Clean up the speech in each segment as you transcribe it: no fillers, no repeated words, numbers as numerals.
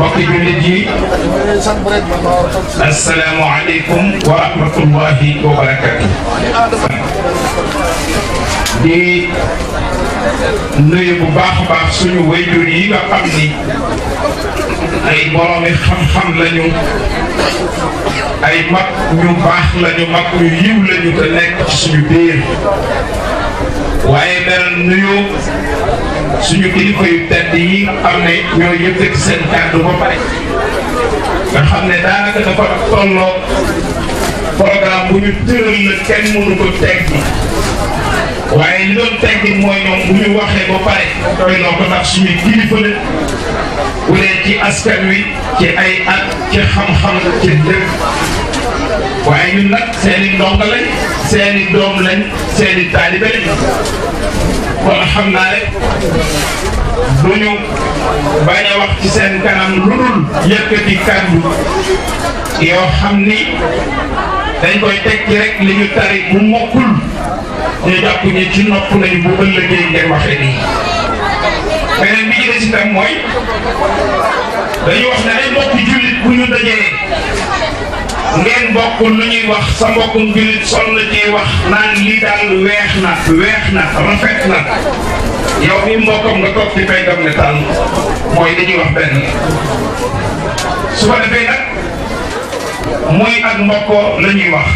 mbokki jullit yi assalaamu aleykum wa rahmatullahi wa barakatuh. di nuyu bu baax a baax suñu wayjur yi nga xam ni ay boroomi xam-xam lañu, ay mag ñu baax lañu, mag ñu yiw lañu te nekk ci suñu biir. waaye beral nuyu suñu kilifa yu tedd yi xam ne ñoo yëkkati seen kàddu ba pare nga xam ne daanaka dafa tolloo programme bu ñu tëral la kenn mënu ko teggi waaye li doon teggi mooy ñoom bu ñu waxee ba pare doy loo ko ndax suñuy kilifa la bu dee ci askan wi ci ay at ci xam-xam ci lépp waaye ñun nag seeni ndongo lañ seeni doom lañ seeni taalibe lañ kon xam naa rek du ñu bañ a wax ci seen kanam lu dul yëkkati kàddu yoo xam ni dañ koy teg ci rek li ñu tari bu mokkul ñu jàpp ñi ci nopp nañu bu ëllëgee ngeen waxee nii. beneen bi ci des itam mooy dañu wax ne ay mbokki jullit bu ñu dajee ngeen bokk lu ñuy wax sa mbokkum jullit sol na ci wax naan lii daal weex na rafet na yow mi mbokkam nga toog ci peggam ne tànn mooy dañuy wax benn su ko defee nag muy ak mbokkoo la ñuy wax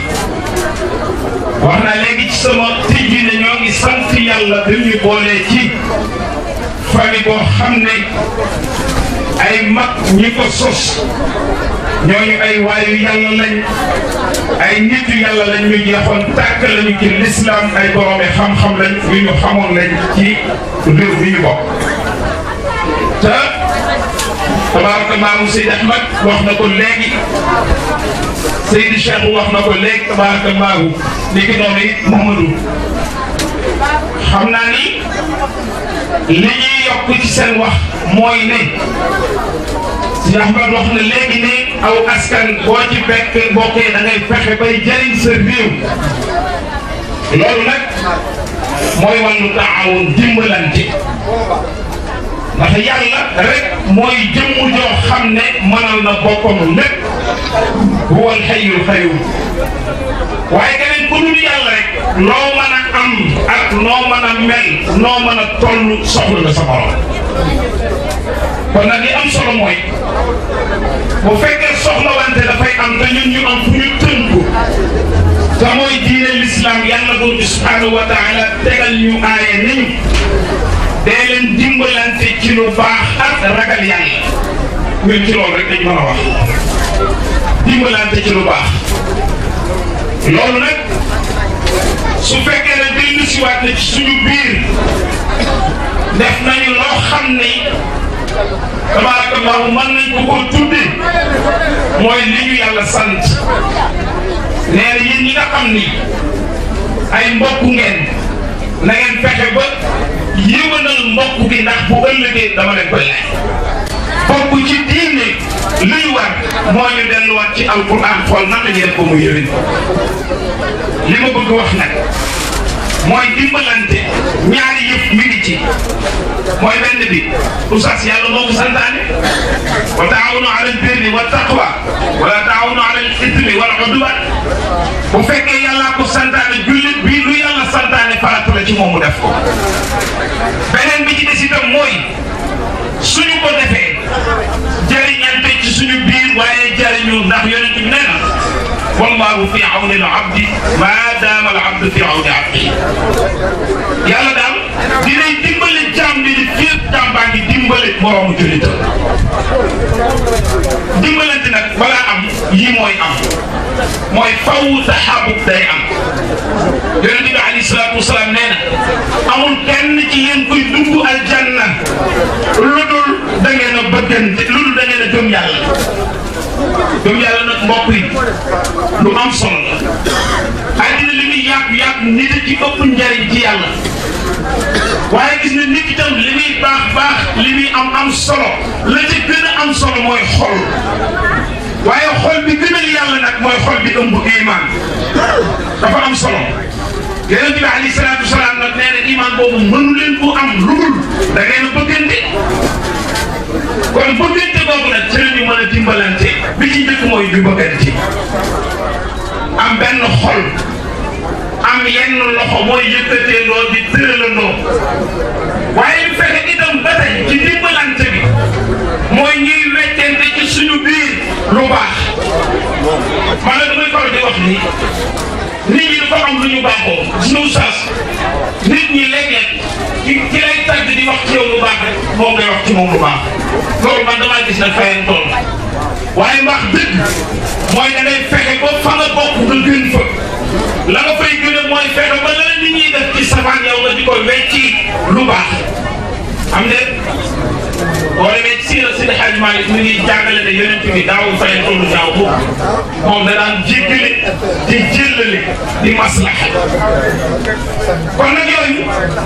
naa léegi ci sama tijji ne ñoo ngi sant yàlla bi ñu boolee ci famille boo xam ne ay mag ñi ko sos ñooñu ay waayu yàlla lañ ay nitu yàlla lañ ñu jeexoon tàkk lañu ci lislaam ay boroomi xam-xam lañ ñu xamoon lañ ci réew mi ñu bokk te tabaarakallaahu Seydi Ahmad wax na ko léegi Seydi Cheikh wax na ko léegi tabaarakallaahu ni ki noonu it Mouhamadou xam naa ni li ñuy yokk ci seen wax mooy ne Seydi Ahmad wax na léegi ne aw askan boo ci bekk bokkee da ngay fexe bay jëriñ sa réew loolu nag mooy wàllu taawun dimbalante ndax yàlla rek mooy jëmm joo xam ne mënal na boppam lépp huwa al-hayyul qayyum waaye keneen ku dul yàlla rek loo mën a am ak noo mën a mel noo mën a toll soxla nga sa borom kon nag li am solo mooy bu fekkee soxla wante dafay am te ñun ñu am fu ñu tënku te mooy diine l'islam yàlla boobu subhanahu wa taala tegal ñu aaye nañu dee leen dimbalante ci lu baax ak ragal yàlla ñun ci loolu rek dañ mën a wax dimbalante ci lu baax loolu nag su fekkee ne dellu si waat na ci suñu biir def nañu loo xam ne tabarakallahu mën nañ ko koo tudde mooy li ñu yàlla sant nee na yéen ñi nga xam ni ay mbokk ngeen na ngeen fexe ba yéwénal mbokk gi ndax bu ëllëgee dama leen koy laaj bokk ci diine li ñu war moo ñu delluwaat ci alquran xool nan la ñuy def ko mu yéwén li ma bëgg wax nag mooy dimbalante ñaari yëf mi ngi ci mooy benn bi oustaz yàlla moo ko santaane wa taawunu ala albirri wa taqwa wala taawunu ala al-ithmi wal udwan bu fekkee yàllaa ko santaane jullit bi lu yàlla santaane farata la ci moom mu def ko beneen bi ci des itam mooy suñu ko defee jëriñante ci suñu biir waaye jëriñu ndax yonent bi nee na wallahu fi awni al-abdi ma daama al-abdu fi awni abdi yàlla daal dinay dimbale jaam bi di fiir jaam baa ngi dimbale moroomu jullitam dimbalante nag balaa am yi mooy am mooy faw taxaabub day am yonent bi alayhi salaatu wasalaam nee na amul kenn ci yéen kuy dugg aljanna lu dul da ngeen a bëggante lu dul da ngeen a gëm yàlla gëm yàlla nag mbokk yi lu am solo la àddina li muy yàqu nit a ci ëpp njariñ ci yàlla waaye gis na nit itam li muy baax li muy am solo la ci gën a am solo mooy xol waaye xol bi gënal yàlla nag mooy xol bi ëmb iman dafa am solo yonent bi alayhi salaatu wasalaam nag nee na iman boobu mënu leen ko am lu dul da ngeen a bëggante kon bëggante boobu nag ci la ñu mën a dimbalante bi ci njëkk mooy ñu bëggante am benn xol am yenn loxo mooy yëkkateeloo di tëralandoo waaye ñu fexe itam ba tey ci dimbalante bi mooy ñuy weccente ci suñu biir lu baax man la damay faral di wax ni nit ñi dafa am lu ñu baaxoo suñu sas nit ñi léeg-léeg ki lay tàgg di wax ci yow lu baax rek moom ngay wax ci moom lu baax loolu man damaa gis nag fayeen tool waaye mbaax dëgg mooy da ngay fexe ba fa nga bokk nga gën fa la nga fay gën a mooy fexe ba la nit ñi def ci safaan yow nga di ko wecci lu baax am de boo demee ci siira Seydi Hadji Malick mi ngi jàngale ne yonent bi daawul fayeen toolu ñaaw ko moom da daan jéggale di jëllale di maslaha kon nag yooyu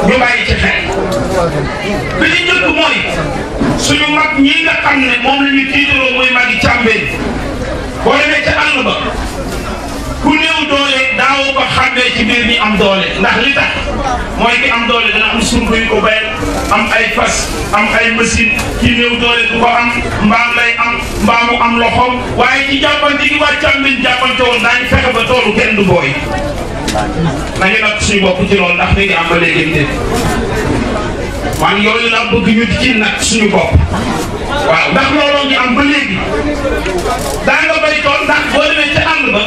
ñu bàyyi ci xel bi ci njëkk mooy suñu mag ñi nga xam ne moom la ñu tiitaroo mooy magi càmbeen boo demee ca àll ba ku néew doole daaw ko xàmmee ci biir ñi am doole ndax li tax mooy ki am doole dana am surga yu ko bayal am ay fas am ay machine ki néew doole du ko am mbaam lay am mbaamu am loxoom waaye ci jàppante gi waa càmbeen jàppante woon daañu fexe ba toolu kenn du booy nañu nag suñu bopp ci loolu ndax mi ngi am ba léegi déet man yooyu la bëgg ñu di ci nag suñu bopp waaw ndax looloo ngi am ba léegi daa nga bay tool ndax boo demee ca àll ba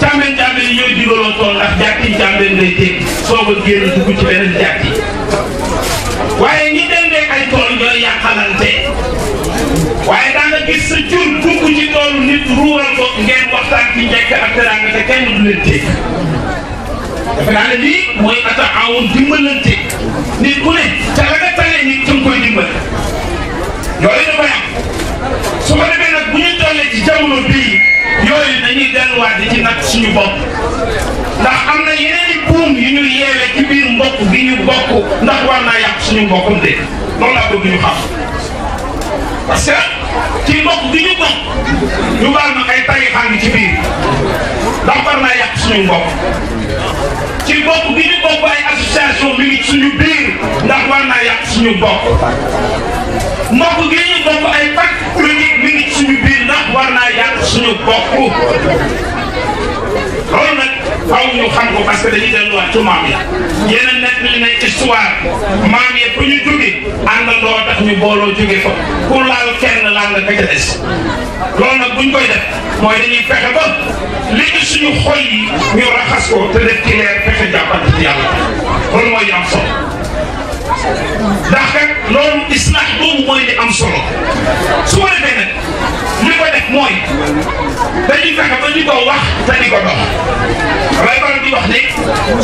càmbeen yi ñooy digaloo tool ndax jàkki càmbeen ngay teg soog a génn dugg ci beneen jàkki waaye ñi dendee ay tool ñooy yàqalante waaye daa nga gis sa jur dugg ci toolu nit ruural ko ngeen waxtaan ci njëkk ak teraanga te kenn du leen teg dafa naa ne lii mooy ataawun dimbalante nit ku ne ca la nga tànnee nit ca nga koy dimbal yooyu dafa am su ko defee nag bu ñu tollee ci jamono bii yooyu dañuy delluwaat di ci nag suñu bopp ndax am na yeneen i buum yu ñu yeewee ci biir mbokk gi ñu bokk ndax war naa yàq suñu mbokkum de loolu laa bëgg ñu xam parce que ci mbokk gi ñu bokk ñu baal ma ay tarixa ngi ci biir ndax war naa yàq suñu mbokk ci mbokk gi ñu bokk ay association mi ngi suñu biir ndax war naa yàq suñu mbokk mbokk gi ñu bokk ay parti politique mi ngi suñu biir ndax war naa yàq suñu bokk loolu nag faaw ñu xam ko parce que dañuy delluwaat ci maam yi yeneen nekk li ne histoire maam yi fu ñu jóge àndandoo tax ñu booloo jóge fa ku laal kenn laal nga ka ca des loolu nag buñ koy def mooy dañuy fexe ba li ci suñu xol yi ñu raxas ko te def ci leer fexe jàppante ci yàlla loolu mooy li am solo ndax kat loolu islah boobu mooy li am solo su ko defee nag li ko def mooy dañuy fexe ba ñu ko wax te di ko dox lay faral di wax ne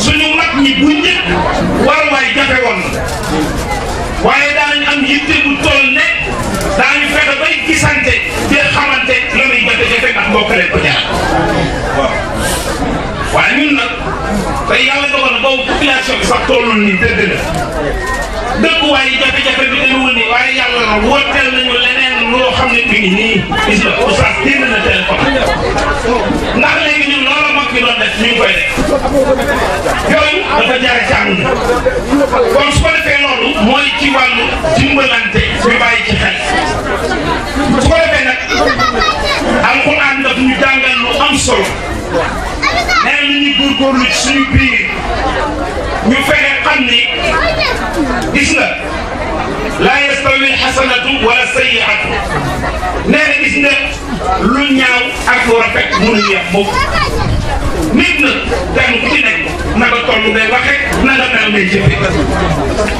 suñu mag ñi bu njëkk waruwaay jafe woon na waaye daanañ am yitte bu toll ne daañu fexe bay gisante di xamante la muy jafe-jafe ndax mbokk leen ko jaar waaw waaye ñun nag tey yàlla dogal na boobu population bi sax tollul nii dëgg la dëkkuwaay yi jafe-jafe bi demewul nii waaye yàlla na wooteel nañu leneen loo xam ne mi ngi nii gis nga oustaz génn na téléphone ndax léegi ñun loolu mag bi doon def ñu ngi koy def yooyu dafa jaar jàng kon su ko defee loolu mooy ci wàllu dimbalante ñu bàyyi ci xel su ko defee nag alxuraan daf ñu jàngal lu am solo nee na ñu góorgóorlu ci suñu biir ñu fexe xam ni gis nga laa yastawi alxasanatu wala sayyiatu nee na gis nga lu ñaaw ak lu rafet mënuñu yem moom nit na kenn ku ci nekk naka toll ngay waxe naka mel ngay jëfe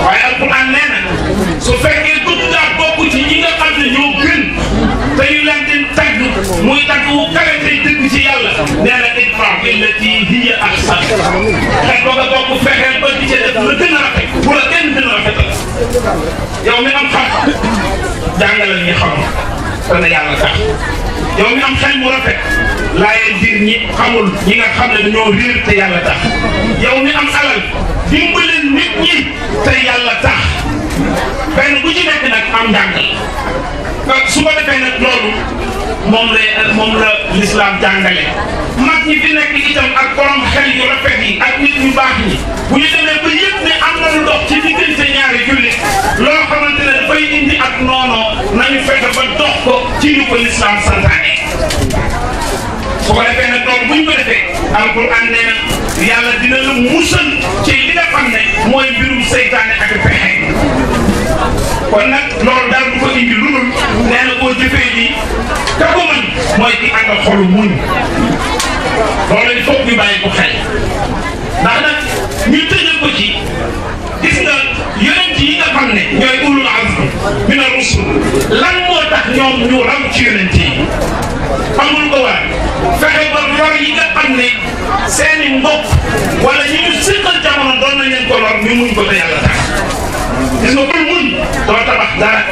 waaye alquran nee na su fekkee dugg ngaa bokk ci ñi nga xam ne ñoo gën te ñu leen di tagg muy tagg wu kawe tey dëgg ci yàlla nee na idfa billati hiya ahsan xel ba nga bokk fexeel ba di ca def la gën a rafet bu la kenn gën a rafetal yow mi am xam-xam jàngalal ñi xam dana yàlla tax yow mi am xel mu rafet laayee biir ñi xamul ñi nga xam ne dañoo réer te yàlla tax yow mi am alal dimbali nit ñi te yàlla tax benn bu ci nekk nag am njàngal su ko defee nag loolu moom la l'islam jàngale mag ñi fi nekk itam ak borom xel yu rafet yi ak nit ñu baax ñi bu ñu demee ba yëpp ne am na lu dox ci diggante ñaari jullit loo xamante ne dafa koy indi ak noonoo nañu fexe ba dox ko ci ñu ko lislaam santaane su ko defee nag loolu bu ñu ko defee alquran nee na yàlla dina la musal ci li nga xam ne mooy mbirum seytaane ak pexe kon nag loolu daal du ko indi lu dul nee na boo jëfee lii ka ko mën mooy ki ànd ak xolu muñ loolu il faut ñu bàyyi ko xel ndax nag ñu tëjal ko ci gis nga yonent yi nga xam ne ñooy ulul azmi min ar-rusul lan moo tax ñoom ñu raw ci yonent yi amul ko war fexe ba lor yi nga xam ne seeni mbokk wala ñi ñu siqal jamono doon nañ leen ko lor ñu muñ ko te yàlla tax gis nga bul muñ doo tabax dara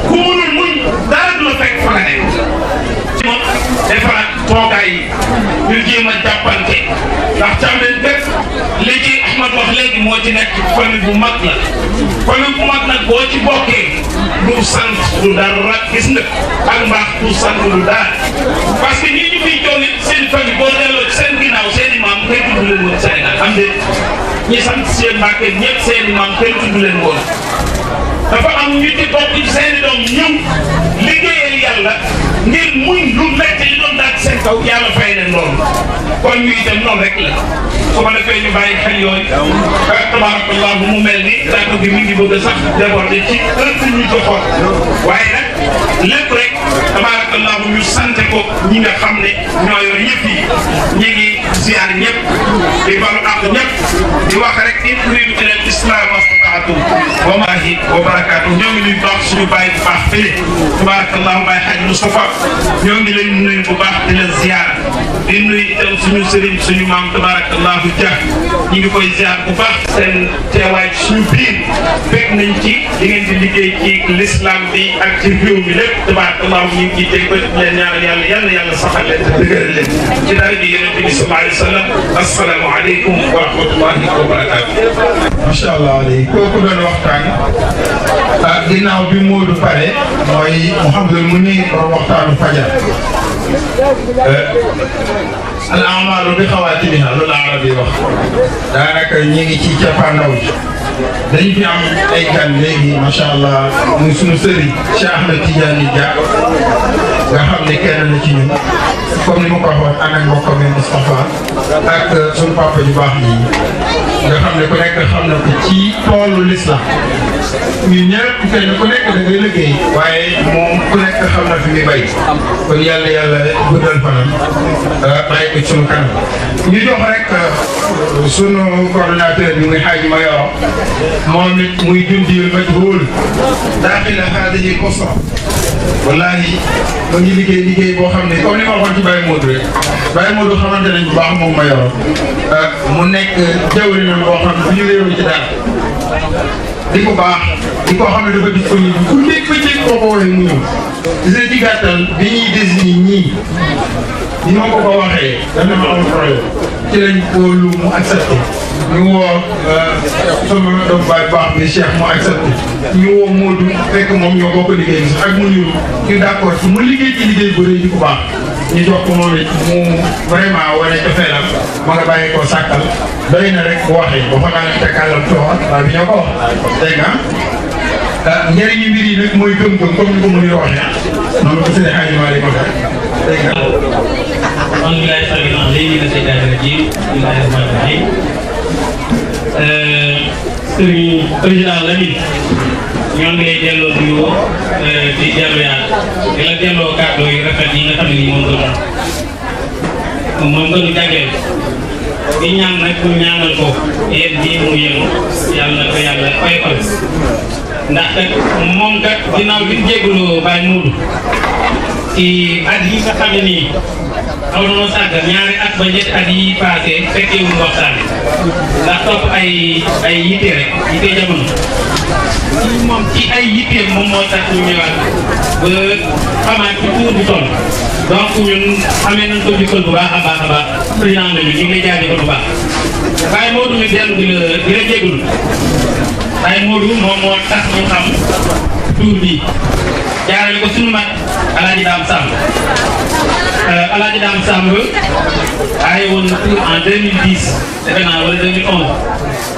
ku munul muñ dara du la fekk fa nga nekk ci moom defaraat toogaay yi ñu jéem a jàppante ndax càmben bépp léegi Ahmad wax léegi moo ci nekk famille bu mag la famille bu mag nag boo ci bokkee du sant du dara gis nga ak mbaax du sant du dara parce que ñi ñu fiy jóge seen famille boo delloo seen ginnaaw seen i maam kenn tudd leen woon Sénégal am de ñi sant seen Mbàkke ñëpp seen i maam kenn tudd leen woon dafa am ñu ci bokk ci seen i doom ñëw liggéeyal yàlla ngir muñ lu metti li doon daal seen kaw yàlla fay leen loolu kon ñu itam noonu rek la su ko defee ñu bàyyi xel yooyu tabarakallah mu mel ni kàddu gi mi ngi bëgg a sax déborder ci heure bi ñu joxoon waaye nag lépp rek tabarakallah ñu sante ko ñi nga xam ne ñoo yor yëpp yi ñi ngi ziar ñëpp di balu àq ñëpp di wax rek in uridu ila al-islam mastata'tu wa ma wa barakaatu ñoo ngi nuyu baax suñu bàyyi bu baax fële tabarakallah Baye Hadj Moustapha ñoo ngi leen nuyu bu baax di leen ziar di nuyu itam suñu sëriñ suñu maam tabarakallah Dia ñu ngi koy ziar bu baax seen teewaay suñu biir fekk nañ ci di ngeen di liggéey ci l'islam bi ak ci réew mi lépp tabarakallah ñu ngi ciy teg ba leen ñaanal yàlla saxal leen te dëgëral leen ci dara di yonent bi sallallahu alayhi wa sallam assalaamu aleykum wa rahmatullahi wa barakaatu. macha allah léegi kooku doon waxtaan ginnaaw bi Modou pare mooy Mouhamadul Mounir doon waxtaanu fajar al amaalu bi xawaatimiha loolu arab yi wax daanaka ñi ngi ci cappaandaw ji dañu fi am ay gan léegi macha allah muy sunu sëriñ Cheikh Ahmed Tidiane Dia nga xam ne kenn la ci ñun comme ni ma ko waxoon ànd ak mbokkam yi Moustapha ak sunu papa ju baax yi nga xam ne ku nekk xam na ko ci toolu l'islam ñun ñëpp kenn ku nekk da ngay liggéey waaye moom ku nekk xam na fi muy bay kon yàlla guddal fanam bàyyi ko sunu kanam ñu jox rek sunu coordonnateur bi muy Hadj Mayoro moom it muy dundil majhul daaxila haadihi al-usra wallahi ma ngi liggéey boo xam ne comme ni ma waxoon ci Baye Modou rek Baye Modou xamante nañ bu baax moom Mayoro mu nekk jawriñam boo xam ne bu ñu réew ci daal di ko baax di ko xam ne dafa disponible ku nekk ba ceeb koo ko woowee mu ñëw gis nga ci gàttal bi ñuy désigné ñii ni ma ko waxee dana ma am problème ci lañ wóolu mu accepté ñu woo sama doom baay baax bi Cheikh mu accepté ñu woo Modou fekk moom ñoo bokk liggéey bi ak mu ñu d'accord ci mu liggéey ci liggéey bu rëy di ko baax ñu jox ko moom it mu vraiment wane cofeelam ma nga bàyyi koo sàkkal doy na rek bu waxee ba fa naa ne tekkaalam tooxal waaye bi ñoo ko wax dégg nga njëriñu mbir yi nag mooy gëm-gëm comme ni ko mën a waxee noonu ko sëñ Hadj Malick wax dégg nga. man mi laay fàttali wax léegi la seytaane rajim bismillahi rahmaani rahim sëriñ président Lamine ñoo ngi lay delloo nuyoo di dellu yaat di la delloo kàddu yu rafet yi nga xam ne nii moom nga ñu jagleel di ñaan nag ñu ñaanal ko yéen bii mu yéen yàlla na ko yàlla oyofal ndax kat moom kat ginnaaw bi jégalu Baye Modou ci at yi nga xam ne nii xaw na ma sàggal ñaari at ba ñetti at yi passé fekkee wuñu waxtaan ndax topp ay yitte rek yitte jamono moom ci ay yitte moom moo tax ñu ñëwaat ba xamaat ci tuur bi toll donc ñun xamee nañ ko jukkal bu baax a baax a baax président lañu ñu ngi lay jaajëfal bu baax Baye Modou ñu dellu di la jégalu Baye Modou moom moo tax ñu xam tuur bi jaarale ko suñu mag Alaaji Daam Samb Alaaji Daam Samb aaye woon na tuur en 2010 defe naa wala 2011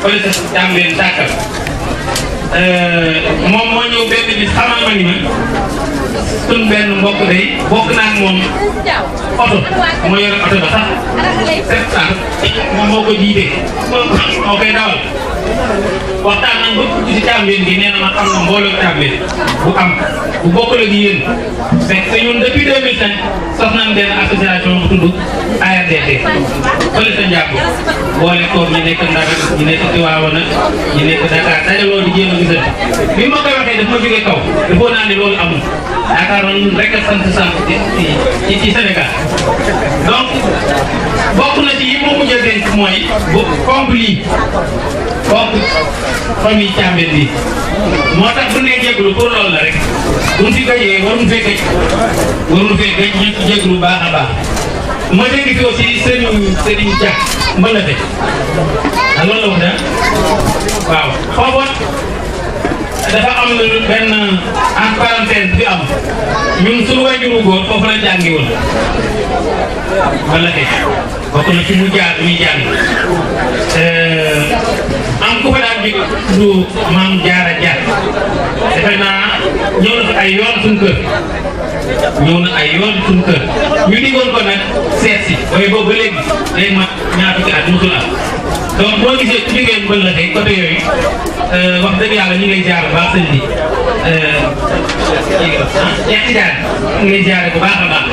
fële sa jàmbeen tàkkal moom moo ñëw benn bis xamal ma ni ma suñ benn mbokk day bokk naa ak moom oto moo yore oto ba sax 700 moom moo ko jiite moo koy dawal waxtaan nañ ba ci càmbeen gi nee na ma am na mbooloo càmbeen bu bokkul ak yéen fekk te ñun depuis 2005 sos nañ benn association bu tudd ARDT fële sa njàpp boole koog ñi nekk Ndar ñi nekk Tivaouane ñi nekk Dakar dajaloo di jéem a gisal bi ma koy waxee daf ma jógee kaw defoo naa ne loolu amul yaakaar naa ñun rek a sant ci Sénégal donc bokk na ci yi ma mujj a dénk mooy bu pompe lii pompe famille Thiambène bi moo tax bu nee jégalu pour loolu la rek buñ fi gëjee waruñu fee gëj ñu ci jégalu baax a baax ma dégg fi aussi Serigne Dia Mbalafe ah loolu la wax dëgg waaw xooboon dafa am benn en parenthèse bi am ñun suñu wajuru góor foofu la jàngi woon Mbalafe bokk na ci mu jaar muy jàng am ku fa daan jóg du maam Jaara Jaar defe naa ñëw na fa ay yoon suñu kër ñu diggoon ko nag seet si waaye boobu ba léegi mat ñaar fukki at musul am donc boo gisee ku jógee Mbalafe côté yooyu wax dëgg yàlla ñu ngi lay jaar bu baax sëñ bi ñetti jaar ñu ngi lay jaare bu baax a baax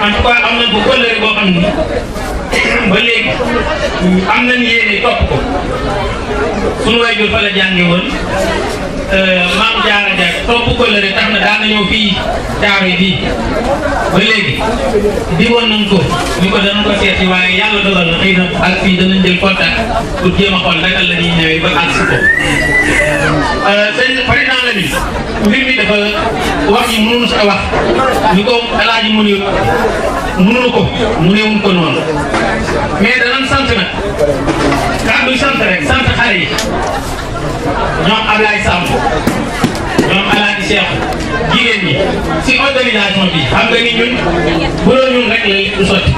en tout cas am nañ ko kóllëre boo xam ni ba léegi am nañ yéene topp ko sunu waajur fa la jànge woon maam Jaara Jaar topp kóllëre tax na daan na ñëw fii caaro yi bii ba léegi digoon nañ ko ñu ko danañ ko seeti waaye yàlla dogal na xëy na ak fii danañ jël contact pour jéem a xool naka la ñuy ñëwee ba àgg si ko sëñ président la ni mbir mi dafa wax ji mënuñu sa wax ñu ko alaaji mun yëpp mënuñu ko mu newuñ ko noonu mais danañ sant nag kàddu sant rek sant xale yi ñoom Ablaye Samb ñoom Alaaji Cheikh jigéen ñi si organisation bi xam nga ni ñun bu doon ñun rek la du sotti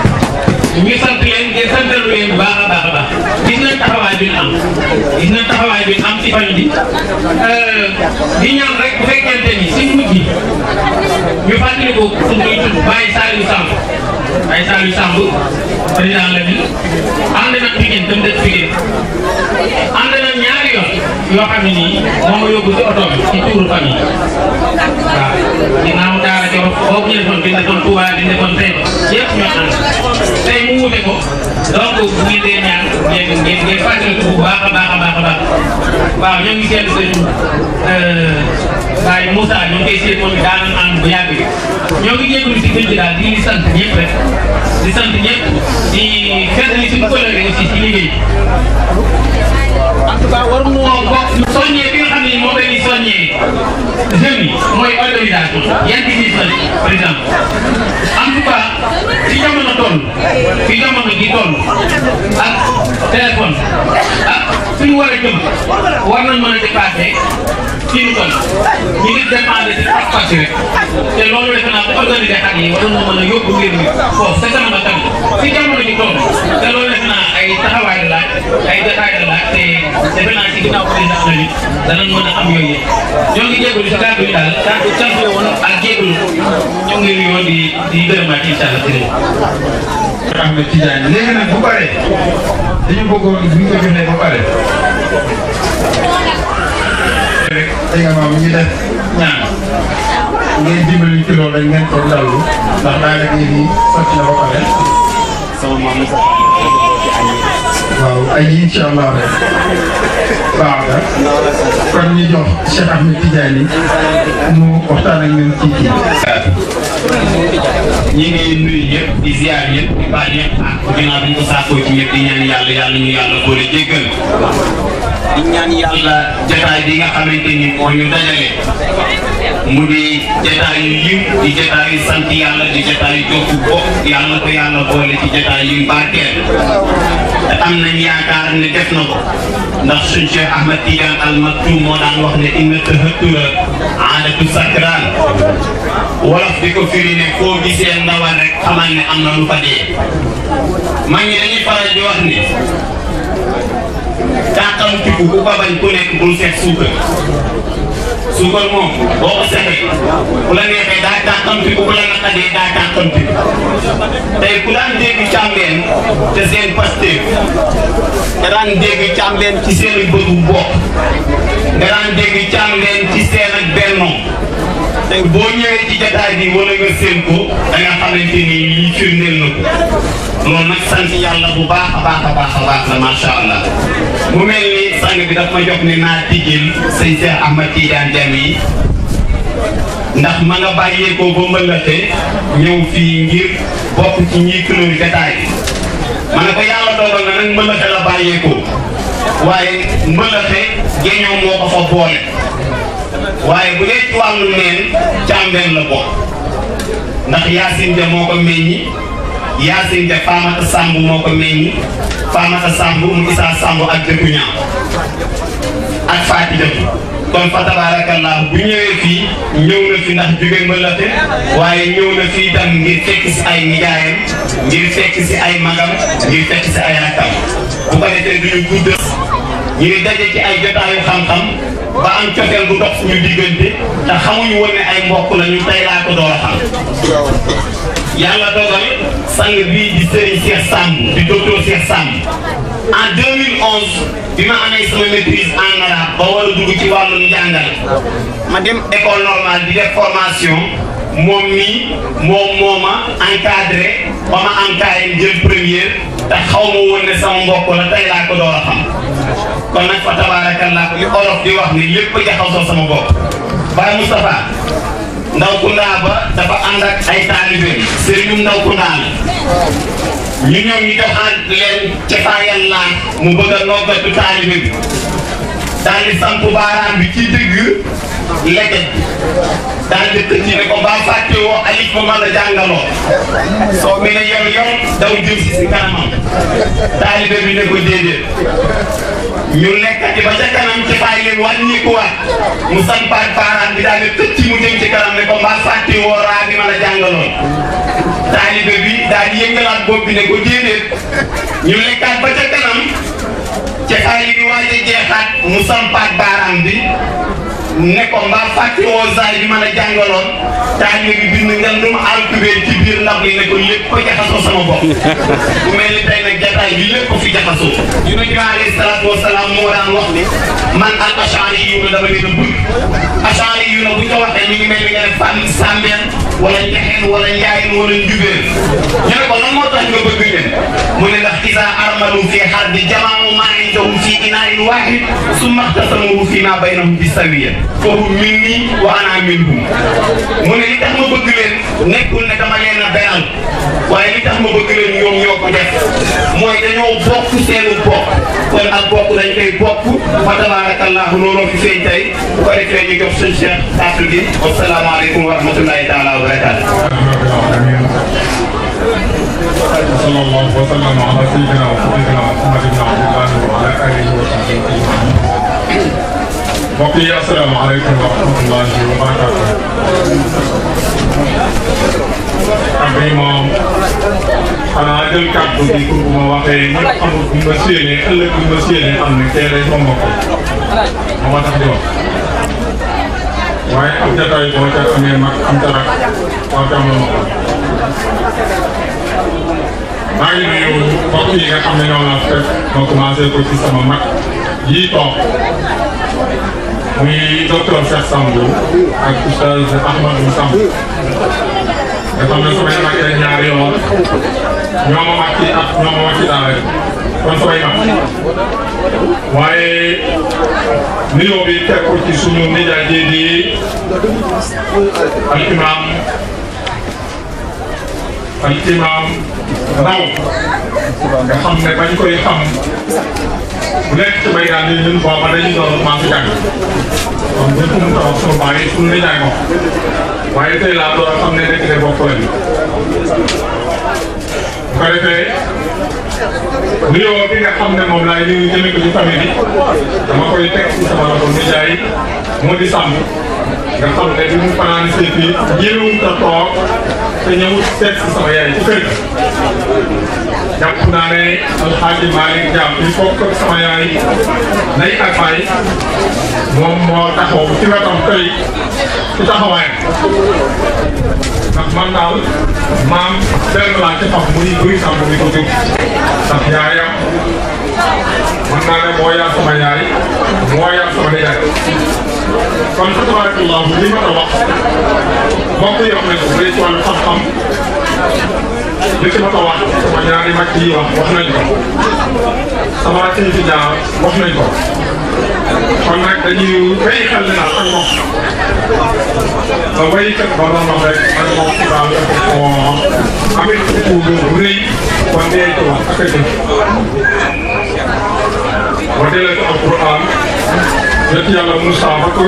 ñu sant leen ngeen santalu leen bu baax a baax gis nañ taxawaay bi ñu am ci famille bi di ñaan rek bu fekkente ni suñ mujj ñu fàttali ko suñ koy tudd Baye Saliou Samb président la bi ànd nag Pikine dem dëkk Pikine ànd na ñaari yoon yoo xam ne nii moo ma yóbbu ci oto bi ci tuuru famille waaw ginnaaw daara jox boobu ñu defoon bi defoon Touba bi defoon tey yëpp ñoo ànd tey mu wute ko donc bu ngeen dee ñaan ngeen fàttali ko bu baax a baax waaw ñoo ngi seetlu sëñ Baye Moussa ñoo ngi koy seet moom daan ànd bu yàgg ñoo ngi jégalu ci gën daal di sant ñëpp rek di sant ñëpp di fàttali suñu collègue aussi ci liggéey en tout cas war moo bokk soññee bi nga xam ne moom la ñuy soññee jeunes yi mooy organisation yan bi ñuy soññ par exemple en tout cas fi jamono ji toll ak téléphone ak suñu war a jëm war nañ mën a dépassé ci ñu toll ñu ngi dépendre ci pas-pas rek te loolu defe naa ko organiser xar yi waroon na mën a yóbbu mbir mi foofu sa jamono tamit fi jamono ji toll te loolu defe naa ay taxawaay la laaj ay détail la laaj te defe naa ci ginnaaw président la nit danañ mën a am yooyu yëpp ñoo ngi jégalu si kàddu yi daal kàddu cant la woon ak jégalu ñoo ngi yoon di gërëmaat incha allah ci Ahmed Tidiane léegi nag bu paree dañu bëggoon bu ñu ko joxee ba pare rek également mu ngi def ñaan ngeen dimbali ci loolu rek ngeen ko dallu ndax daanaka yi sotti na ba pare sama maam waaw ay incha allah rek baax na kon ñu jox Cheikh Ahmed Tidiane mu waxtaan ak ñun ci kii. ñi ngi nuyu ñëpp di ziar ñëpp di baal ñëpp ak ginnaaw bi ñu ko saakoo ci ñëpp di ñaan yàlla ñu yàlla boole jéggal di ñaan yàlla jotaay bi nga xamante ni moo ñu dajale mu di jotaay yu yiw di jotaay yu sant yàlla di jotaay yu jokku bokk yàlla ko yàlla boole ci jotaay yu barkeel te am nañ yaakaar ne def na ko ndax suñ Cheikh Ahmed Tidiane Al Maktoum moo daan wax ne inna tahattura aadatu sakran wolof di ko firi ne foo gisee ndawal rek xamal ne am na lu fa dee mag ñi dañuy faral di wax ni tàqamtiku ku ko bañ ku nekk bul seet suukar suukar moom boo ko seetee ku la neexee daa tàqamtiku ku la naqadee daa tàqamtiku tey ku daan dégg càmbeen te seen Pastef nga daan dégg càmbeen ci seen bëtu bopp nga daan dégg càmbeen ci seen ak bennoo tey boo ñëwee ci jotaay bi wala nga seen ko da nga xamante ni lii firndeel na ko loolu nag sant yàlla bu baax a baax a baax a baax la macha allah mu mel ni sang bi daf ma jox ne naa tijjil sëñ Cheikh Ahmed Tidiane Deme yi ndax ma nga bàyyeekoo ba Mbëllëxe ñëw fii ngir bokk ci ñiy couleur jotaay bi ma ne ko yàlla dogal na nag Mbëllëxe la bàyyeekoo waaye Mbëllëxe géñoo moo ko fa boole waaye bu dee ci wàllu neen càmbeen la bokk ndax Yacine Dia moo ko meññi Yacine Dia Famata Samb moo ko meññi Famata Samb mu Issa Samb ak dëkku ñaaw ak Faati Dëkk kon fa tabarakallah bu ñëwee fii ñëw na fi ndax jóge Mbëllëxe waaye ñëw na fii tam ngir fekk si ay nijaayam ngir fekk si ay magam ngir fekk si ay rakkam bu ko defee duñu gudd ñu ngi daje ci ay jotaayu xam-xam ba am cofeel bu dox suñu diggante te xamuñu woon ne ay mbokk la ñu tey laa ko door a xam yàlla dogal sang bii di Serigne Cheikh Samb di docteur Cheikh Samb en 2011 bi ma amee sama maîtrise en arabe ba war a dugg ci wàllum njàngale ma dem école normale di def formation moom mii moom moo ma encadré ba ma am kaayam jël première te xaw ma woon ne sama mbokk la tey laa ko door a xam kon nag fa tabarakallah li olof di wax ni lépp a jaxasoo sama bopp Baye Moustapha ndaw kundaa ba dafa ànd ak ay taalibe sëriñum ndaw kundaa la ñu ñëw ñu joxaat leen cefaayal laan mu bëgg a noggatu taalibe bi daal di samp baaraam bi ci dëgg leket daal di tëj ne ko mbaa fàtte woo alif ba mën a jàngaloo soo mi ne yor yor daw jëm si kanamam taalibe bi ne ko déedéet ñu lekkati ba ca kanam ci bàyyi leen wàññikuwaat mu sampaat baaraam bi daal di tëj mu jëm ci kanam ne ko mbaa fàtte woo raa bi mën a jàngaloon taalibe bi daal di yëngalaat bopp bi ne ko déedéet ñu lekkaat ba ca kanam ci bàyyi bi waaj a jeexaat mu sampaat baaraam bi ne ko mbaa fàtte woo zaay bi mën a jàngaloon taalibe bi bind ngandum alkubéer ci biir ndab li ne ko lépp ko jaxasoo sama bopp bu mel ni tey nag jataay bi lépp ko fi jaxasoo yonent bi alayhi salaatu wasalaam moo daan wax ni man al ashari yu na dama leen a bëgg ashari yu na bu ñu ko waxee ñu ngi mel ni nga ne fan sàmbeen wala njaxeen wala njaayin wala njubéer ñu ne ko lan moo tax nga bëgg leen mu ne ndax isa armalu fi harbi jamaamu maa indahum fi inaain waahid summa ixtasamu fi ma baynahum bi sawiya foofu minni wa ana minhum mu ne li tax ma bëgg leen nekkul ne dama leen a beral waaye li tax ma bëgg leen ñoom ñoo ko def mooy dañoo bokk seenu bokk kon ak bokk dañ koy bokk fa tabarakallahu looloo fi feeñ tey bu ko defee ñu jox sëñ Cheikh kàddu gi wasalaamaaleykum wa rahmatullahi taala wa barakaatu. صلى الله وسلم على سيدنا وحبيبنا محمد بن عبد الله وعلى اله وصحبه اجمعين. mbokk yi asalaamaaleykum wa rahmatullahi wa barakaatu. am bi moom xanaa jël kàddu bi pour bu ma waxee ñëpp xamul bu ma séenee ëllëg bu ma séenee am ne tey day sama mbokk moo ma tax di wax waaye am jataay boo ca amee mag am dara war ca amal ma ko. maa ngi nuyu mbokk yi nga xam ne ñoo la fekk moo commencé ko ci sama mag yii toog muy docteur Cheikh Samb ak oustaz Ahmadou Samb nga xam ne samay mag yi ñaari yoon ñoo ma mag ci at ñoo ma mag ci daara kon samay mag waaye nuyoo bi teg ko ci suñu nijaay ji di al imam ndaw nga xam ne bañ koy xam bu nekk ci baykat yi ñun booba dañuy doon maa fi jàng kon buñ ko mën a wax suñu bàyyi suñu nijaay moom waaye tey laa doon xam ne nekk ne bokk lañu bu ko defee nuyoo bi nga xam ne moom laay ñu jëme ko ci famille bi dama koy teg ci sama loxo nijaay moo di sàmm nga xam ne bi mu fanaan seeti ñëwul ta toog te ñëwul seet si sama yaay ci kër jàpp naa ne Alxaaji Malick Thiam il faut que sama yaay nay ak baay moom moo taxaw ci wetam tey ci taxawaayam ndax man daal maam benn laa ci xam muy buy sàmm mi ko jur ndax yaayam man naa ne moo yar sama yaay moo yar sama nijaay kon fa tabarakallahu li ma ko wax mbokk yi wax nañ ko bu dee ci wàllu xam-xam li ci ma ko wax sama ñaari mag yi wax nañ ko sama rakk yi fi jaar wax nañ ko kon nag dañuy bàyyi xel ne daal ak moom ba béykat ba doon wax rek ak moom ci daal amit ku bu rëy kon dee ci wax ak a jëf wa delee ci alquran yëpp yàlla Moussa ba ko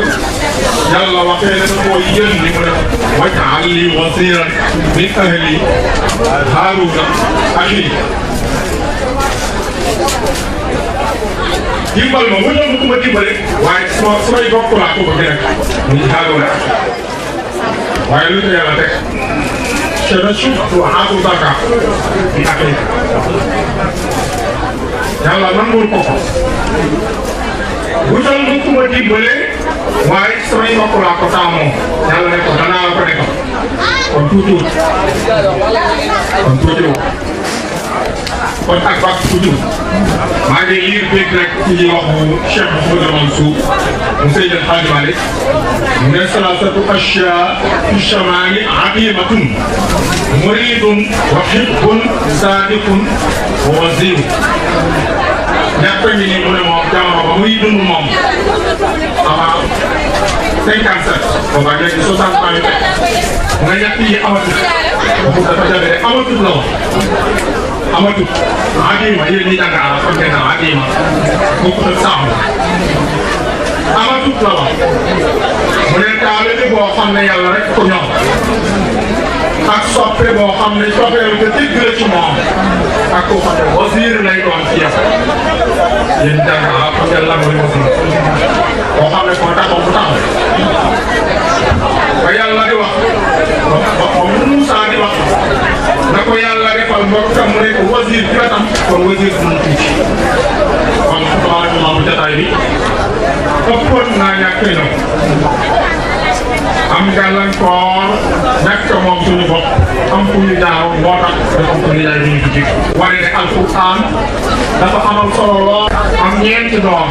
yàlla waxee ne ko yónni mu ne waj'al li wasiran min ahli Haaruna axi dimbal ma mu ñëw ku ma dimbale waaye su may bokk laa ko bëgg rek muy Haaruna waaye lu ko yàlla teg sanashuddu adudaka bi axiika yàlla nangul ko wutal nga ku ma dimbale waaye samay mbokk laa ko taamoo yàlla ne ko danaa la ko defal kon tuutiwul kon ak bàq tuutiwul maa ngi liir dégg rek ci waxu Cheikh Mouhamadou Mansour mu Seydi El Hadji Malick mu ne salaasatu ashyaa fi shamaali adimatun muridun wa hibbun saadiqun wa wazirun ñett ñi nii mu ne moom jamono ba muy dund moom avant 57 booba léegi 60 ans yu teg mu ne ñett yi amatul boobu dafa jafe rek amatul la wax amatul adima yéen ñi jàng arab xam ngeen ne adima bokkut ak saamu amatul la wax mu ne taale bi boo xam ne yàlla rek ko ñor ak soppe boo xam ne soppeelu te dégg la ci moom ak koo xam ne wasiir lay doon ci yow yéen jàng arab xam ngeen lan mooy wasiir boo xam ne koo taxaw bu taxaw ba yàlla di wax ba Moussa di wax na ko yàlla defal mbokkam mu ne ko wasiir ci wetam kon wasiir dina tuuti kon tabarakallahu jataay bi ëppoon naa ñàkk ñëw am gàllankoor ñàkk moom suñu bopp am fu ñu jaaw moo tax dafa am ko ni yaay ñu ci wane ne alquran dafa amal solo lool am ñeenti doom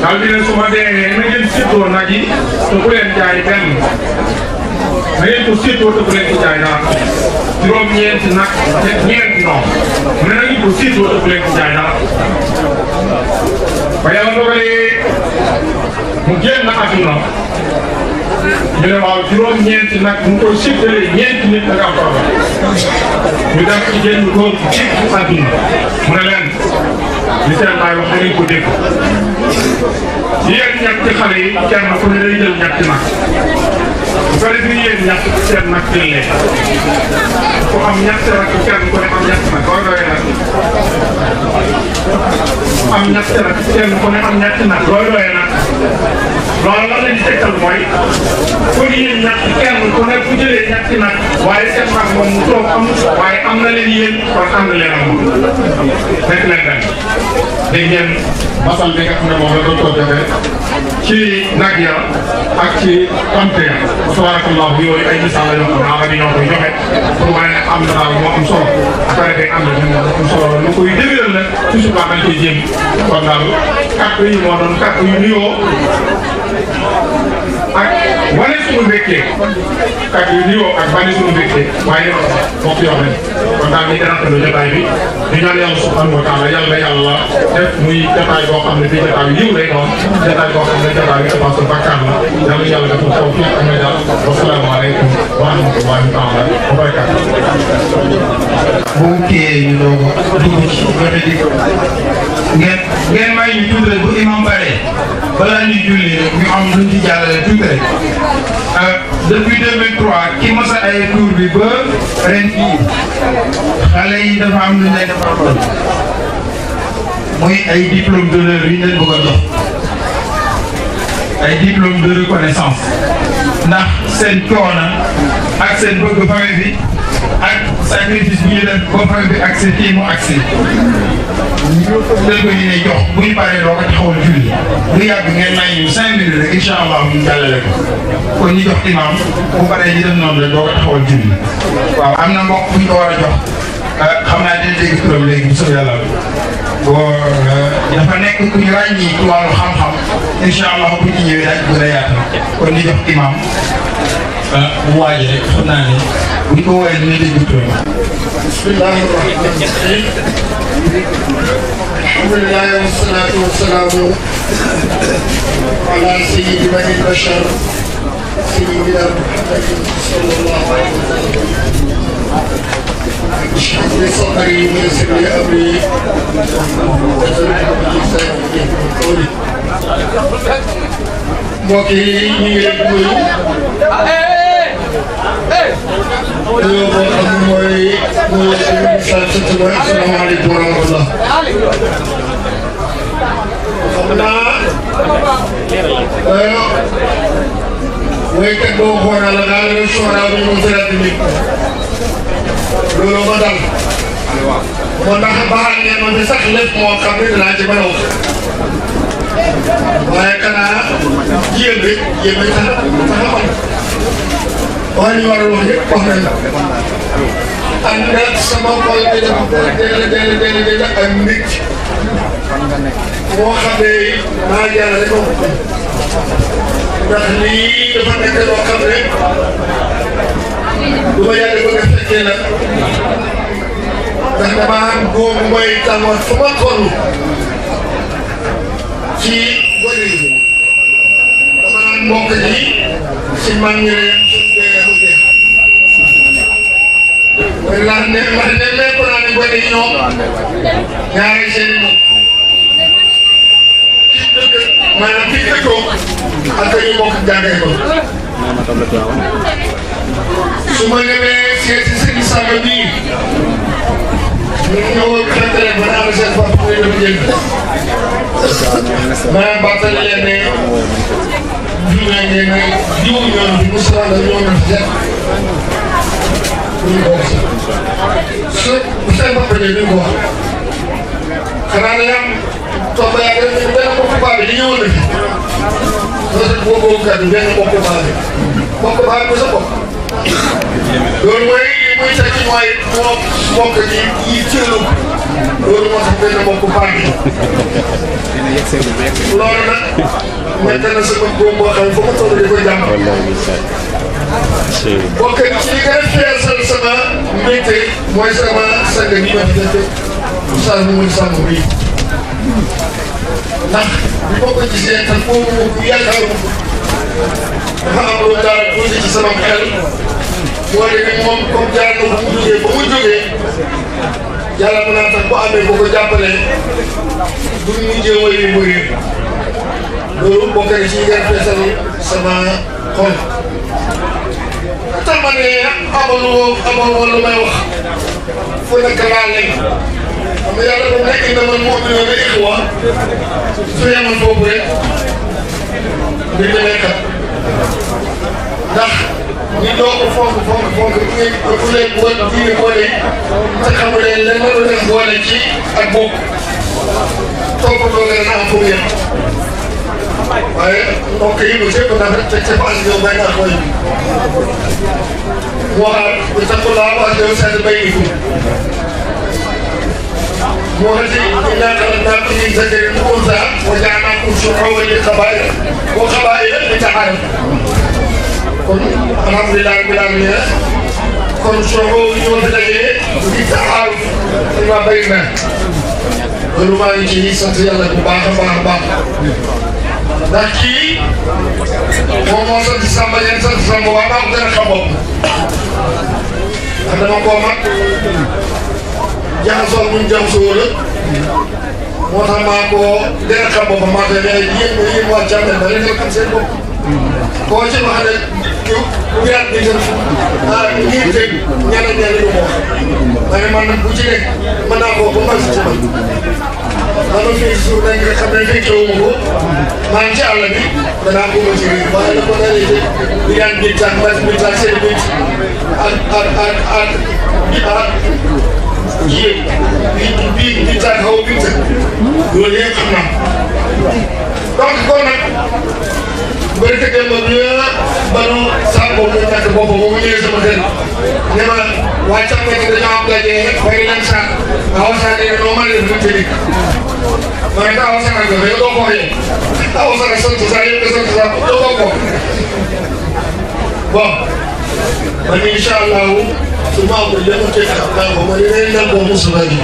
daal di ne su ma deewee na ngeen séddoo nag yi te bu leen jaay benn na ngeen ko séddoo te bu leen ci jaay dara juróom-ñeenti nag ñeenti doom mu ne na ngeen ko séddoo te bu leen ci jaay dara ba yàlla dogalee mu génn àdduna ñu ne waaw juróom-ñeenti nag mu koy séddalee ñeenti nit da nga am problème ñu dem ci génn góor ci àdduna mu ne leen li seen baay wax nañ ko dégg yéen ñetti xale yi kenn ku ne day jël ñetti nag bu ko defee yéen ñett seen nag jël leen ku am ñetti nag kenn ku ne am ñetti nag loolu doyee nag am ñetti nag kenn ku ne am ñetti nag loolu doyee nag loolu la leen di tegtal mooy kon yéen ñett kenn ku ne bu jëlee ñetti nag waaye seen nag moom mu toog am waaye am na leen yéen kon am na leen am moom nekk leen benn dégg ngeen masal bi nga xam ne moom la doon ko defee ci nag ya ak ci tontu ya tabarakallahu yooyu ay misaal la yoo xam ne ala bi ñoo koy joxe pour wane ne am na daal moo am solo après day am na ñu am solo lu koy dëgëral la toujours dañ koy jéem kon daal kàddu yi moo doon kàddu yu nuyoo ak wane suñu mbégte kàddu yu nuyoo ak wane suñu mbégte waaye bokk yoo xam ne kon daal ñu rafetlu jotaay bi di ñaan yàlla subhanahu wa taala yàlla yàlla def muy jotaay boo xam ne bii jotaay yu yiw lay doon jotaay boo xam ne jotaay bi dépassé bakkaar la yàlla yàlla defal taw fii ak may daal wasalaamaaleykum wa rahmatullahi taala wa barakatuh. bu kii ñu doog a dugg ci joxe di ngeen may ñu tuuti rek bu imam bare balaa ñuy julli rek ñu am luñ ci jàllale tuuti rek depuis 2003 ki mos a ay tour bi ba ren jii xale yi dafa am lu ñu leen defal muy ay diplôme d'honneur yu ñu leen bëgg a jox ay diplôme de reconnaissance ndax seen coono ak seen bëgg famille bi ak sacrifice bu ñu def ba famille bi accès fii mu accès léegi ñu ne jox bu ñu paree doo ko taxawal julli lu yàgg ngeen may ñu 5 minutes rek incha allah ñu jàllale ko kon ñu jox imam bu paree ñu def noonu rek doo ko taxawal julli waaw am na mbokk bu ñu ko war a jox xam naa dina dégg turam léegi bu soobee yàlla boo dafa nekk ku ñu ràññi ci wàllu xam-xam incha allah bu ñu ñëwee daal gën a yaatal kon ñu jox imam bu waajee rek xam naa ne bu ñu ko woowee dina dégg turam. bismillahi rahmani rahim alhamdulillahi wassalatu wassalamu ala sayyidi bani bashar sayyidina muhammadin sallallahu alaihi wasallam اشرح لي صدري ويسر لي امري mbokk yi ñu ngi leen di nuyu nuyoo boo xam ne mooy nuyoo bi ñu asalaamaaleykum wa rahmatulah. xam naa woykat boo xoolaa la daal di soxlaa bi mu gën a dindi loolu ma dal moo tax baax ngeen ma fi sax lépp moo xam ne dinaa ci mën a wax waaye kanaa jéem rek jéem a tax a xam waaye ñu war a wax yëpp wax nañ la ànd ak sama xol bi dafa déedéet ak nit moo xam ne maa jàll rek ndax lii dafa nekk loo xam ne du ma yàgg bëgg a fekkee la ndax dama am góob mooy tàmmoon fu ma toll ci bëri dama naan mbokk ji si mag ñi leen ndax nekk naa ne bëri ñoom ñaari seen i moom kii dëkk maanaam kii dëkkoo ak ñu mbokk jàngee ko su ma ñëwee seeti sëñ Samba bii ñu ñëw fekk leen ba naan seen bopp muy def jënd ma bàttali leen ne jiw nañ leen ne jiw ñoom bi mu soxla la ñoo na fi set ñu ko wax su bu seen bopp de ñu ko wax xanaa ne am toog yaa def benn mbokku baa bi di ñëwoon na fi loolu boobu kàddu benn mbokku baa bi mbokku baa bi sa bopp loolu mooy muy tekki mooy moo mbokk yi teelu loolu moo tax benn mbokku baa bi loolu nag nekk na sama góob boo xam ne foo ko toll di ko jàmm bokk ci li gën a feesal sama mbégte mooy sama sang bi ma fi def Oustaz Mamadou Samb bii ndax bi ma ko gisee te foofu yaakaar dafa am lu daal tuuti ci sama xel moo di ne moom comme jaar na ba mu jógee yàlla mën naa tax bu amee bu ko jàppalee duñ mujjee woy yu bëri loolu bokk na ci ngeen feesal sama xol tax ma ne amoon lu may wax fu nekk laa lekk xam nga yàlla ba nekk na man moo ñëw ne ixwa su yemoon foofu rek di demee kat ndax ñi doo ko fonk ku leen boole diine boole te xamu leen leen mënu leen boole ci ak bokk toppatoo nga dana am fu mu yem waaye mbokk yi bu jëkk ndax rek te paas yow bay naa koy waxaat bu taxulaa wax yow seen bay ni وهذه إنا خلقناكم من ذكر وأنثى وجعلناكم شعوبا للقبائل وقبائل لتعارفوا. الحمد لله رب العالمين. كن شعوب يوفدني للتعارف فيما بيننا. loolu maa ngi ciy sant yàlla bu baax a baax a baax ndax kii moom moo sant Samba yéen sant Samba waa maa ko gën a xam bopp ndax dama koo mag jaxasoo buñ jaxasoo la moo tax maa ko gën a xam boppam maa koy mais yéen waa Thiamène ba léegi xam seen bopp koo ci wax rek bu yaat bi ngeen ngir teg ñeneen ñeneen lu mu wax ma ne man nag bu ci nekk mën naa koo ba mbal si ci man dama fekk suuf nekk rek xam ne fekkewuma ko maa ngi ci àll bi danaa ko ci réew waaye nag ba nga léegi di daan bi tax mbas bi tax seen bit ak yéen bi tax xaw bi tax loolu yëpp xam naa donc kon nag bëri ka dem ba banu saako boobu mu nekk boppam ba mu ñëwee sama kër ne ma waa càmm nga dañoo am daje bari nañ saak awa saak yi noo mën a def lu tëddi ma ne ko awa saak nga yow doo ko waxee awa saak sant saa yow nga sant saa doo ko ko bon man incha allahu su ma amul lépp teg xam naa ko ma ne leen nan ko Moustapha gi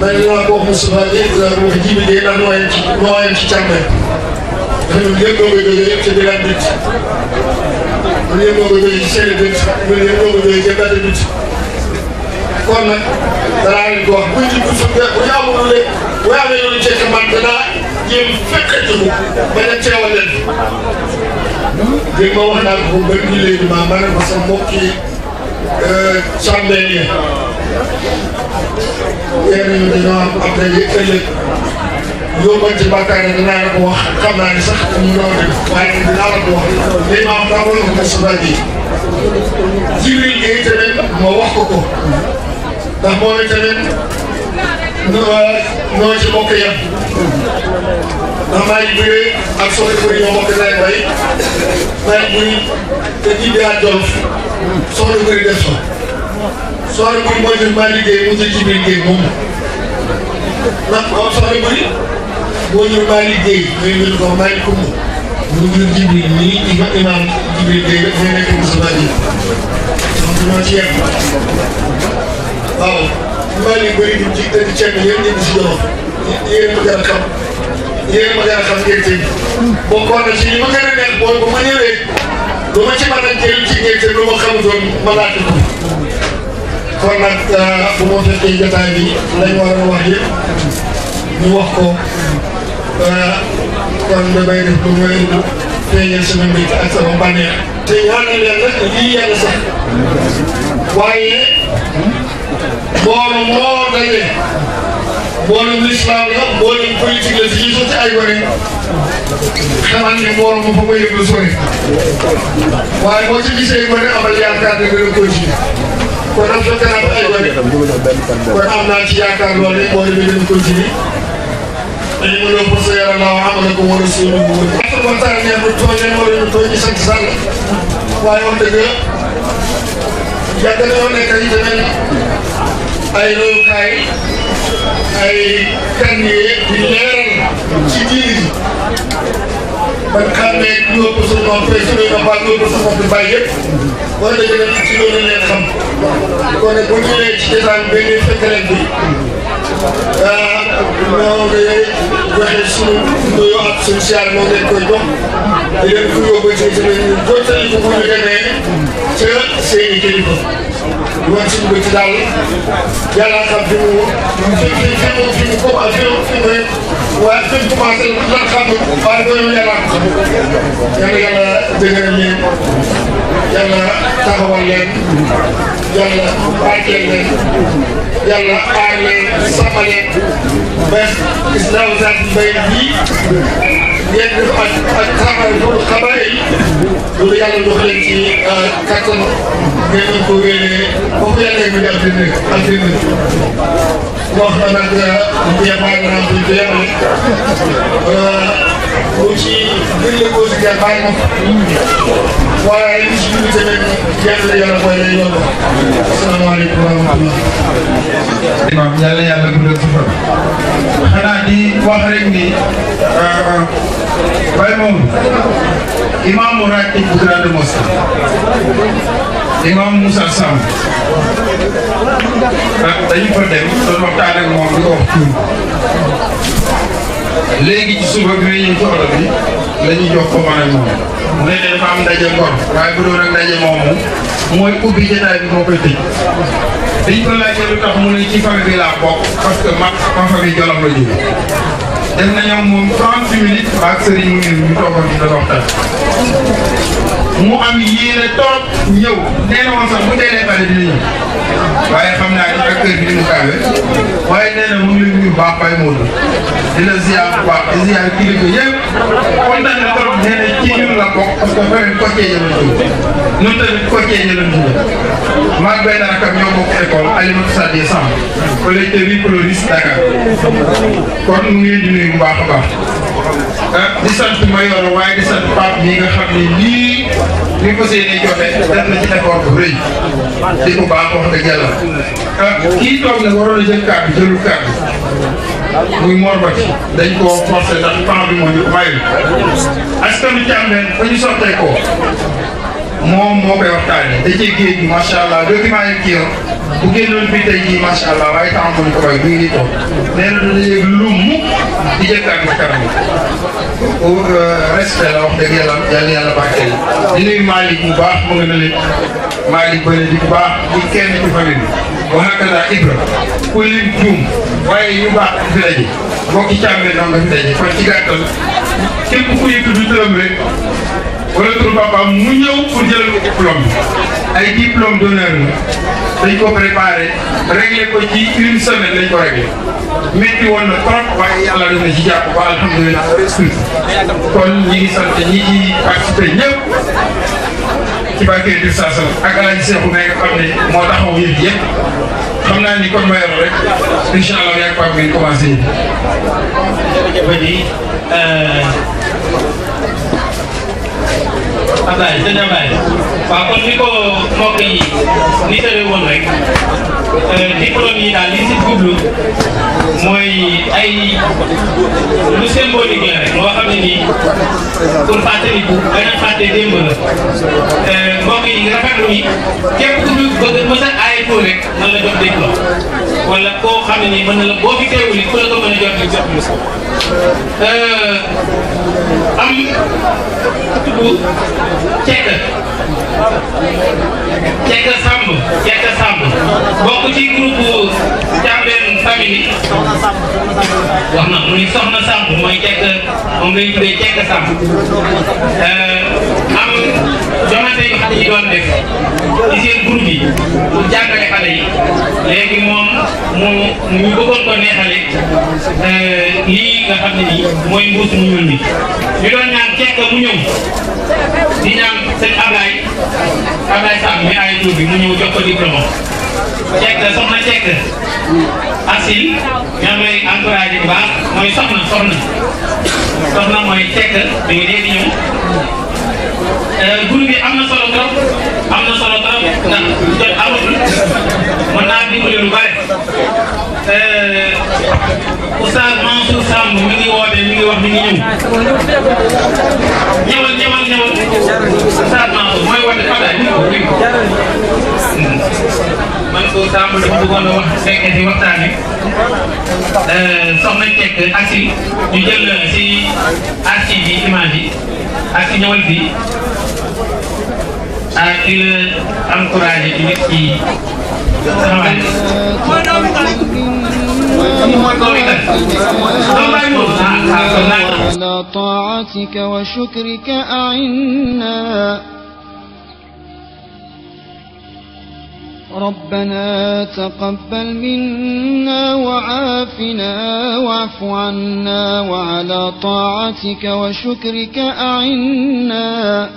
ma ne naa ko Moustapha gi wax jibi de ndax noo yem ci càmm ñun ñëpp ñoo koy jógee yëpp ci biir nit ñun ñëpp ñoo koy jógee ci seen i nit ñun ñëpp ñoo koy jógee ci benn nit kon nag danaa leen ko wax bu ñu amul lu leen bu amee lu ñu cee man danaa jéem fekkati ko bañ a teewal leen dégg ma wax naa ko ba ñu léegi ma ne ko sa mbokki càmbeen yi yéen ñu dañoo am ab daje ëllëg yóbbante bàkkaar yi dinaa la ko wax xam naa ne sax mu doon def waaye dinaa la ko wax léegi maa am daa war a ko Moustapha gi Jibril gi tamit ma wax ko ko ndax moom tamit noo ci bokk yam ndax maa ngi bëree ak soxna Bëri ñoo bokk lay bay maa ngi bëri te jibi ak Jolof soxna Bëri def fa soxna Bëri mooy def maa liggéey mu ci Jibril géey moom ndax soxna Bëri boo ñëw maa liggéey muy ngeen ko maa ngi kumb mu ngi Jibril nii imaam Jibril Gueye rek muy nekk Moustapha Gueye donc ñoo ci yegg waaw maa ngi bëri di ceeb yéen ñëpp si Jolof yéen ma gën a xam ngeen tey bokkoon na ci li ma gën a neex mooy ba ma ñëwee lu ma ci mën a jël ci ngeen lu ma xamutoon ma laajte ko kon nag bu ma fekkee jotaay bi lañ war a wax yëpp ñu wax ko kon damay def lu may feeñal sama mbir ak sama bànneex te ñaan na leen nag lii yàlla sax waaye mbooloo moo daje mbooloo l'islam la mbooloo politique la si ñu sotti ay gone xamal ne mbooloo ma fa ma yëg lu sori waaye boo ci gisee gone amal yaakaar ne dana continuer kon am fekk naa ay gone kon am naa ci yaakaar loolu mbooloo bi dana continuer dañu mën a posé yàlla naa wax amana ko war a suñu bu wër. affaire waxtaan ne bu tooñee wala ñu tooñ ñu sant Sall waaye wax dëgg yàgg nañoo nekk yi tamit ay royukaay ay kànniyee di leeral ci diir ban xàmmee ñu ëpp suñu nopp fay suñu noppaat ñu ëpp suñu nopp di bàyyi yëpp wax dëgg nag ci loolu leen xam kon nag bu ñu ñëwee ci jotaay bi benn fekk leen bi ñoo ngi joxe suñu nuyoo ak suñu siyaar moo leen koy jox di leen ko yóbbu ci tamit ñu jottali ko bu ñu demee ca seeni kilifa woon suñu bëgg daal yàlla xam fi mu ko waaye fi mu commencé lan xam waaye doon yàlla ko yàlla dëgëral leen yàlla taxawal leen yàlla bàcceel leen yàlla aar leen sàmm leen ba islam zaat mbay bii ngeen def ak xabaar yi loolu yàlla jox leen ci kattan ngeen mën ko wéeree foofu yàlla yi mu di ak dina wax na nag jéemaa nga naan duñ ko yemale bu ci gën la ko si gerte bàyyi ma waaye li si biir tamit gerte la yàlla mooy lay yomb asalaamaaleykum wa rahmatulah. imam yàlla yàlla guddal sa fan xanaa di wax rek ni Baye moom imam ratib bu grande mosquée imam Moussa Samb dañu fa dem doon waxtaan ak moom di ko wax tuur léegi ci suba bi may ñëw ci oto bi la ñuy jox ko man ak moom mu ne dafa am ndaje ngor waaye bu doon ak ndaje moomu mooy ubbi jotaay bi moo koy tëj dañ ko laajte lu tax mu ne ci famille bi laa bokk parce que ma famille Jolof la jóge def nañoo moom 30 minutes ak sëriñ mu ngi ñu toogoon ci doon waxtaan mu am yéene trop ñëw nee na woon sax bu deelee pare dina ñëw waaye xam naa ni acteur bi ni mu kawe waaye nee na mu ngi leen nuyu baax Baye Modou di la ziar bu baax di ziar kilifa yëpp kontaan na trop nee na ci ñun la bokk parce que vraiment Kotié la jóge ñun tamit Kotié la jóge maag benn rakam ñoo bokk école Alimatu Sadie Samb collège de Ripoloris Dakar kon mu ngi leen di nuyu bu baax a baax di sant Mayoro waaye di sant Pape mi nga xam ne lii li ko seenee joxe def na ci effort bu rëy di ko baax wax dëgg yàlla kii toog nag waroon a jël kàddu jëlul kàddu muy Mor Bati dañ koo forcé ndax temps bi moo ñu mayul askanu Thiamène ba ñu sottee ko moom moo koy waxtaanee da cee géej gi macha allah document yi kii yoon bu génnoon fii tey jii macha allah waaye temps mu ko may bu ngi nii toog nee na dana yëg lu mu di jëkkaat ci kanam respect la wax dëgg yàlla barkeel di nuyu Malick bu baax mu nga na leen Malick bële di bu baax di kenn ci famille bi wax nga daa Ibra ku lim juum waaye ñu baax fi daje mbokki Thiamène noonu nga fi daje kon ci gàttal képp ku yëg du tëram rek wala tur papaam mu ñëw pour jëlal ko diplôme bi ay diplôme d'honneur la dañ ko préparé réglé ko ci une semaine lañ ko réglé métti woon na trop waaye yàlla def na ci jàpp ba alhamdulilah kon ñi ngi sant ñi ci participé ñëpp ci barke di sasal ak Alaaji Seexu ne nga xam ne moo taxaw yëf yëpp xam naa ni kon ma yor rek incha allah yaa ngi Pape ngeen commencé yi. Ablaye sëñ Ablaye waaw kon ni ko mbokk yi ni tëre woon rek diplôme yi daal li si jublu mooy ay lu symbolique la rek loo xam ne nii pour fàttaliku bañ a fàtte démb la mbokk yi rafetlu yi képp ku ñu bëgg mës a aaye ko rek mën la jox diplôme wala koo xam ne nii mën na la boo fi teewul it ku la ko mën a jot li jot mos am tudd Cekk Samb bokk ci groupe Thiamène famille wax na mu ni Soxna Samb mooy Cekk moom lañu tuddee Cekk Samb am joŋante yu xale yi doon def ci seen groupe yi pour jàngale xale yi léegi moom ñu bëggoon ko neexale lii nga xam ne nii mooy mbuus mu ñuul mi ñu doon ñaan Cekk mu ñëw di ñaan sëñ Ablaye Samb mi ay tur bi mu ñëw jox ko diplôme Cekk soxna Cekk asil ñoo lay encouragé bu baax mooy soxna mooy Cekk mi ngi dee di ñëw groupe bi am na solo trop ndax jot amatul mën naa dimbali lu bare Oustaz Mansour Samb mi ngi woote mi ngi wax mi ngi ñëwal Oustaz Mansour mooy woote Fadaay Mansour Samb dafa bëggoon a wax fekke si waxtaan wi soxna Cekk ak si ñu jël si archive yi image yi ak si ñëwal fii ak di la encouragé ci nit ki taxawaay على طاعتك وشكرك أعنا ربنا تقبل منا وعافنا واعف عنا وعلى طاعتك وشكرك أعنا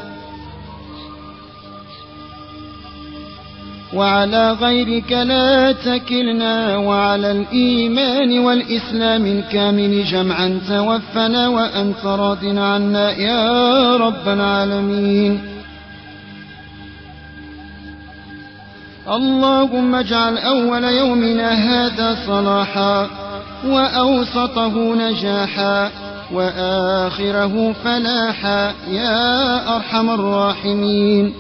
وعلى غيرك لا تكلنا وعلى الإيمان والإسلام الكامل جمعا توفنا وأنت راض عنا يا رب العالمين اللهم اجعل أول يومنا هذا صلاحا وأوسطه نجاحا وآخره فلاحا يا أرحم الراحمين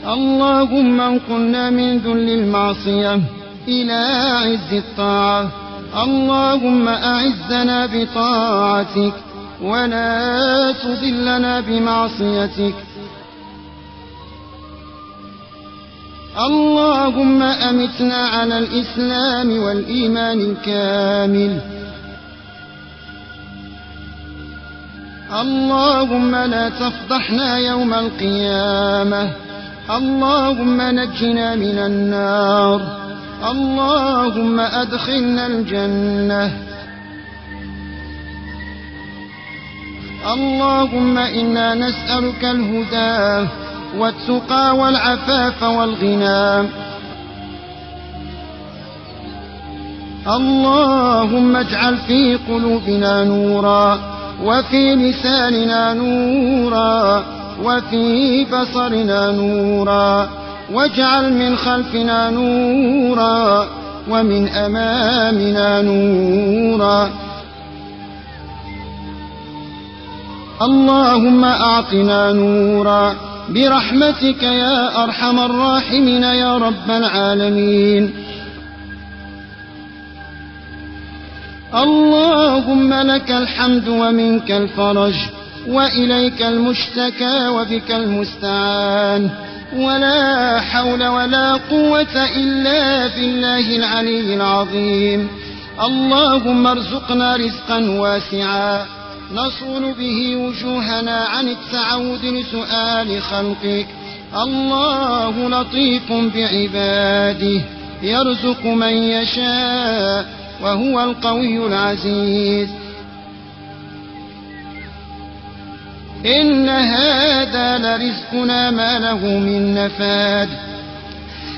اللهم انقلنا من ذل المعصية إلى عز الطاعة اللهم أعزنا بطاعتك ولا تذلنا بمعصيتك اللهم أمتنا على الإسلام والإيمان الكامل اللهم لا تفضحنا يوم القيامة اللهم نجنا من النار. اللهم أدخلنا الجنة. اللهم إنا نسألك الهدى والتقى والعفاف والغنى. اللهم اجعل في قلوبنا نورا، وفي لساننا نورا، وفي بصرنا نورا، واجعل من خلفنا نورا، ومن أمامنا نورا. اللهم أعطنا نورا برحمتك يا أرحم الراحمين يا رب العالمين. اللهم لك الحمد ومنك الفرج، وإليك المشتكى وبك المستعان، ولا حول ولا قوة إلا بالله العلي العظيم. اللهم ارزقنا رزقا واسعا نصون به وجوهنا عن التعود لسؤال خلقك. الله لطيف بعباده يرزق من يشاء وهو القوي العزيز. إن هذا لرزقنا ما له من نفاد.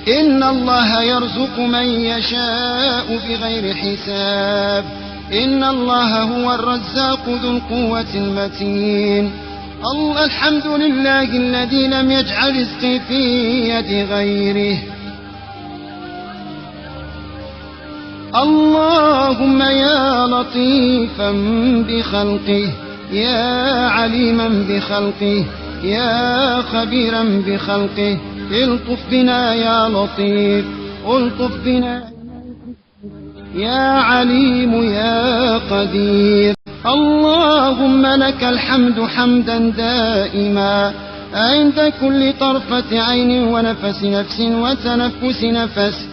إن الله يرزق من يشاء بغير حساب. إن الله هو الرزاق ذو القوة المتين. الحمد لله الذي لم يجعل رزقي في يد غيره. اللهم يا لطيفا بخلقه، يا عليما بخلقه، يا خبيرا بخلقه، الطف بنا يا لطيف، الطف بنا يا عليم يا قدير. اللهم لك الحمد حمدا دائما عند كل طرفة عين ونفس نفس وتنفس نفس.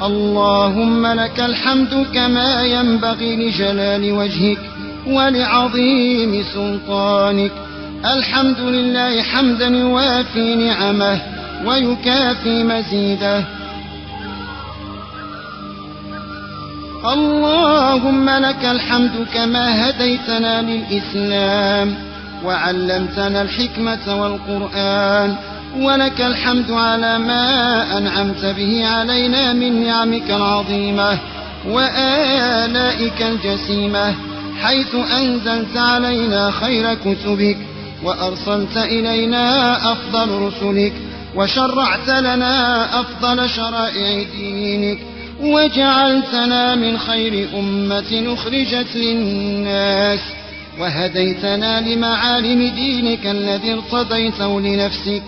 اللهم لك الحمد كما ينبغي لجلال وجهك ولعظيم سلطانك. الحمد لله حمدا يوافي نعمه ويكافي مزيده. اللهم لك الحمد كما هديتنا للإسلام وعلمتنا الحكمة والقرآن، ولك الحمد على ما أنعمت به علينا من نعمك العظيمة وآلائك الجسيمة، حيث أنزلت علينا خير كتبك وأرسلت إلينا أفضل رسلك وشرعت لنا أفضل شرائع دينك، وجعلتنا من خير أمة أخرجت للناس، وهديتنا لمعالم دينك الذي ارتضيته لنفسك،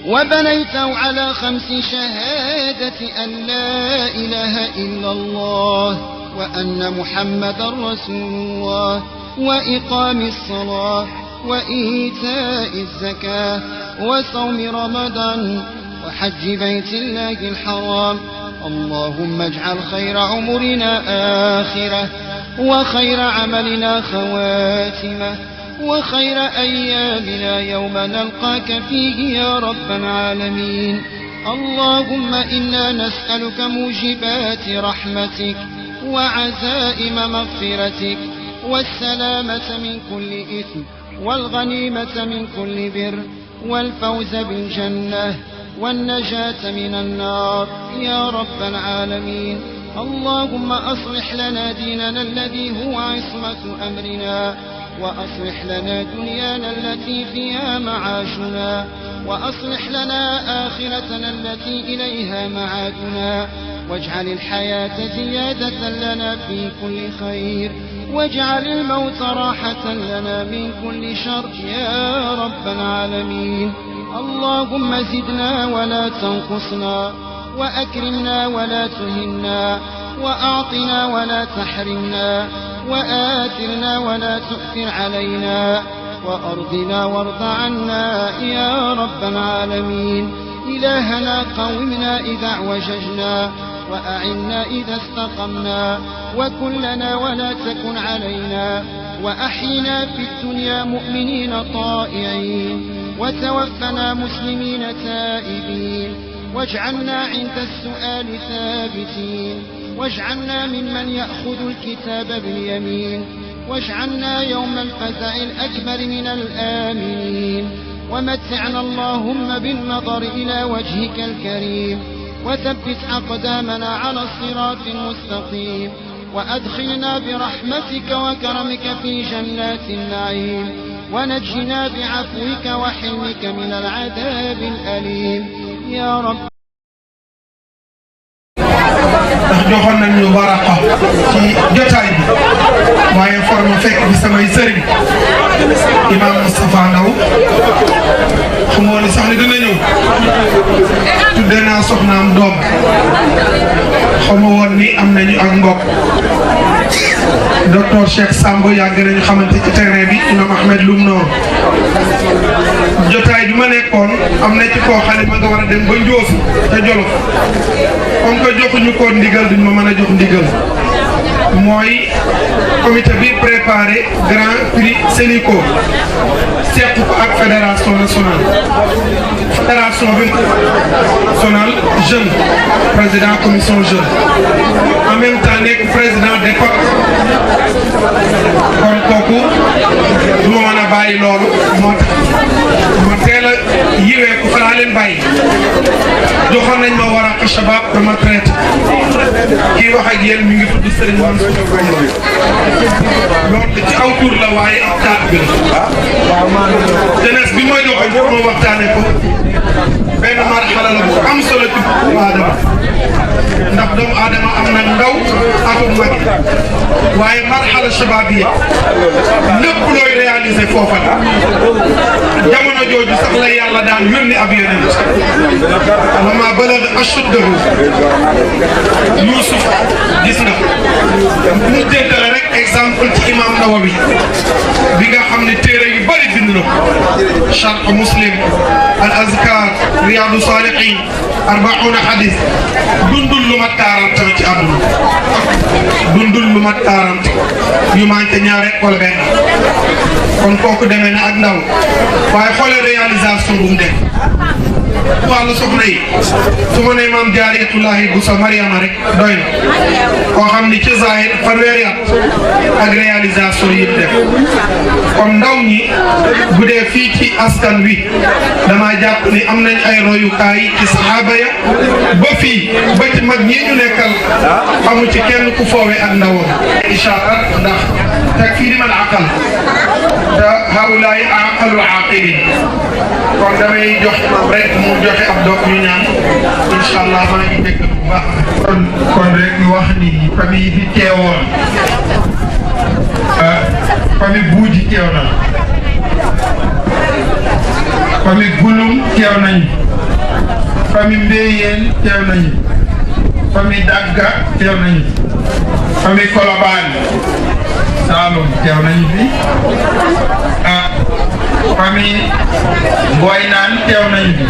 وبنيته على 5 شهادة أن لا إله إلا الله وأن محمدا رسول الله، وإقام الصلاة وإيتاء الزكاة وصوم رمضان وحج بيت الله الحرام. اللهم اجعل خير عمرنا آخرة، وخير عملنا خواتمة، وخير أيامنا يوم نلقاك فيه يا رب العالمين. اللهم إنا نسألك موجبات رحمتك وعزائم مغفرتك والسلامة من كل إثم والغنيمة من كل بر والفوز بالجنة والنجاة من النار يا رب العالمين. اللهم أصلح لنا ديننا الذي هو عصمة أمرنا، وأصلح لنا دنيانا التي فيها معاشنا، وأصلح لنا آخرتنا التي إليها معادنا، واجعل الحياة زيادة لنا في كل خير، واجعل الموت راحة لنا من كل شر يا رب العالمين. اللهم زدنا ولا تنقصنا، وأكرمنا ولا تهنا، وأعطنا ولا تحرمنا، وآثرنا ولا تؤثر علينا، وأرضنا وارض عنا يا رب العالمين. إلهنا قومنا إذا اعوججنا، وأعنا إذا استقمنا، وكن لنا ولا تكن علينا علينا وأحينا في الدنيا مؤمنين طائعين وتوفنا مسلمين تائبين واجعلنا عند السؤال ثابتين واجعلنا ممن يأخذ الكتاب باليمين واجعلنا يوم الفزع الأكبر من الآمنين ومتعنا اللهم بالنظر إلى وجهك الكريم وثبت أقدامنا على الصراط المستقيم وأدخلنا برحمتك وكرمك في جنات النعيم ونجنا بعفوك وحلمك من العذاب الأليم يا رب. joxoon nañ ñu baraqa ci jotaay bi waaye forme fekk bi samay sëriñ imam Moustapha Ndaw xamoo ni sax ni dina ñëw tudde naa soxnaam doom xamu woon ni am nañu ak mbokk docteur Cheikh Samb yàgg nañu xamante ci terrain bi imam Ahmed Loum noonu jotaay bi ma nekkoon am na ci koo xam ne ma nga war a dem ba Njoofi te Jolof comme que joxuñu ko ndigal duñ ma mën a jox ndigal mooy comité bi préparé grand prix Sénico seq ko ak fédération nationale bi nationale jeune président commission jeune en même temps nekk président d'école kon kooku du ma mën a bàyyi loolu moo tax ma teel a yiwee ko fa laa leen bàyyi joxoon nañ ma war a shabab dama traité kii wax ak yéen mi ngi tudd Serigne Mansour loolu ci aw tur la waaye ab taat bi la jeunesse bi mooy joxe pour ma waxtaane ko benn marxala la bu am solo ci doomu aadama ndax doomu aadama am na ndaw atum mag waaye marxala shabab yi lépp looy réaliser foofa la jamono jooju sax la yàlla daan yónni ab yonent lama balaga ashuddahu Yuusuf gis nga mu jëntale rek exemple ci imam Nawawi bi nga xam ne téere yu bëri bind na ko Sharh Muslim al azkar Riyadu Salihin 40 hadis dundul lu mat 40 ci àdduna dundul lu mat 40 yu manqué ñaar rek wala benn kon kooku demee na ak ndaw waaye xoolee réalisation bu mu def wàllu soxna yi su ma nee maam Jaaratullaahi bu sa Mariama rek doy na koo xam ni ci zahir fanweeri at ak réalisation yi def kon ndaw ñi bu dee fii ci askan wi dama jàpp ni am nañ ay royukaay ci saxaaba ya ba fii ba ci mag ñi ñu nekkal amu ci kenn ku foowe ak ndawam isharat ndax takfiri man aqal te haulaay aqalu aqilin kon damay jox rek mu joxe ab doog ñu ñaan incha allah maa ngi dégg bu baax. kon rek ñu wax ni famille bi teewoon famille Buuji teew na famille Gulum teew nañu famille Mbéyeen teew nañu famille Dagga teew nañu famille Kolobaan Saalum teew nañu fi famille Ngoy Naan teew nañu fi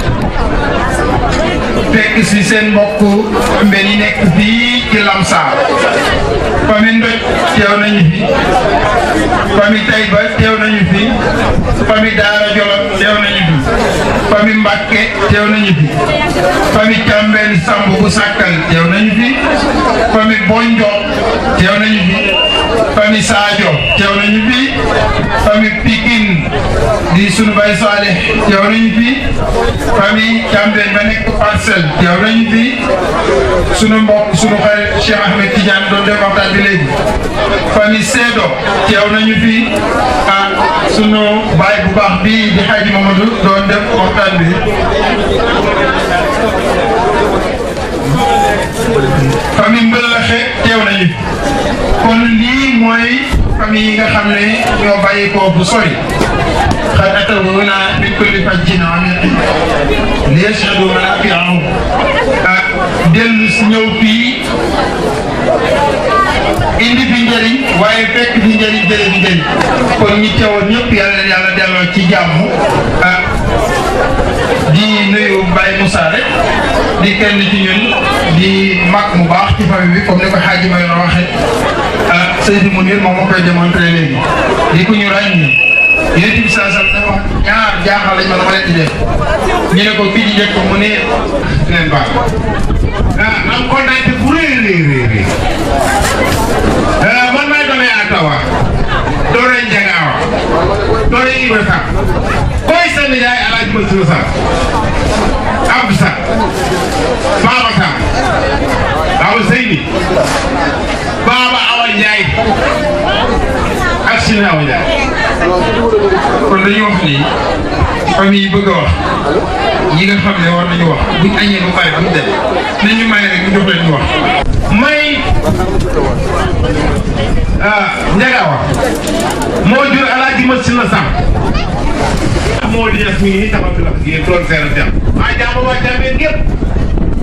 fekk si seen mbokk mbén yi nekk fii ci Lamsar famille Ndoj teew nañu fi famille Tayba teew nañu fi famille Daara Jolof teew nañu fi famille Mbàkke teew nañu fi famille Càmbeen Samb bu Sàkkal teew nañu fi famille Bonjo teew nañu fi famille Sadio teew nañu fi famille Pikine di sunu bay Saleh teew nañu fi famille Càmbeen ba nekk Parcelles teew nañu fi sunu mbokk sunu xarit Cheikh Ahmed Tidiane doon def waxtaan bi léegi famille Seedo teew nañu fi sunu baay bu baax bi di Hadji Mamadou doon def waxtaan bi famille Mbëllaxe teew nañu kon lii mooy famille yi nga xam ne ñoo bàyyi ko bu sori xad atawuna min kulli fajjin amiq li yashhadu manafi'ahum dellu si ñëw fii indi fi njëriñ waaye fekk fi njëriñ jële fi njëriñ kon ñi teewoon ñëpp yàlla delloo ci jàmm di nuyu Baye Moussa rek di kenn ci ñun di mag mu baax ci famille bi comme ni ko Hadji May waxee Seydou Mounir moom moo koy démontré léegi di ku ñu ràññi yéen bi saa dafa wax ñaar jaaxal lañ ma leen di def ñu ne ko kii di njëkk mu ne leen baax am kontaan bu rëy man maay doon Atawa doore Njagaawa doore Ibra Sarr koy sa nijaay Alaaji Mansour Sarr Abdou Sarr Baba Sarr Baba Seyni Baba Awa Ndiaye ak Sina Awa Ndiaye kon dañuy wax ni famille yi bëgg a wax ñi nga xam ne war nañu wax buñ añee ba pare am dem nañu may rek ñu jox leen ñu wax may Njagaawa moo jur Alaaji Mansour Sarr moo di def mi ngi taxaw di wax yéen doon seeral dem waa jàmm waa jàmmeen yëpp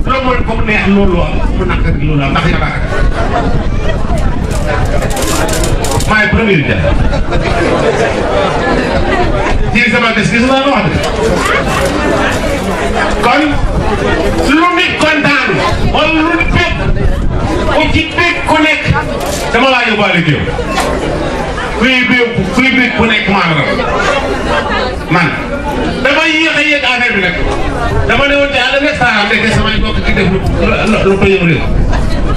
loolu mooy comme neex loolu wax mu naq ak loolu ndax yàlla rek maay premier jël ci sama gis-gis naa wax de kon lu nit kontaan wala lu nit bég ku ci bég ku nekk dama laa yóbbaale géew kuy bég ku nekk maanaam man dama yéex a yéeg affaire bi nag dama ne woon te àll nekk saa am nekk samay mbokk ci def lu ko yëm réew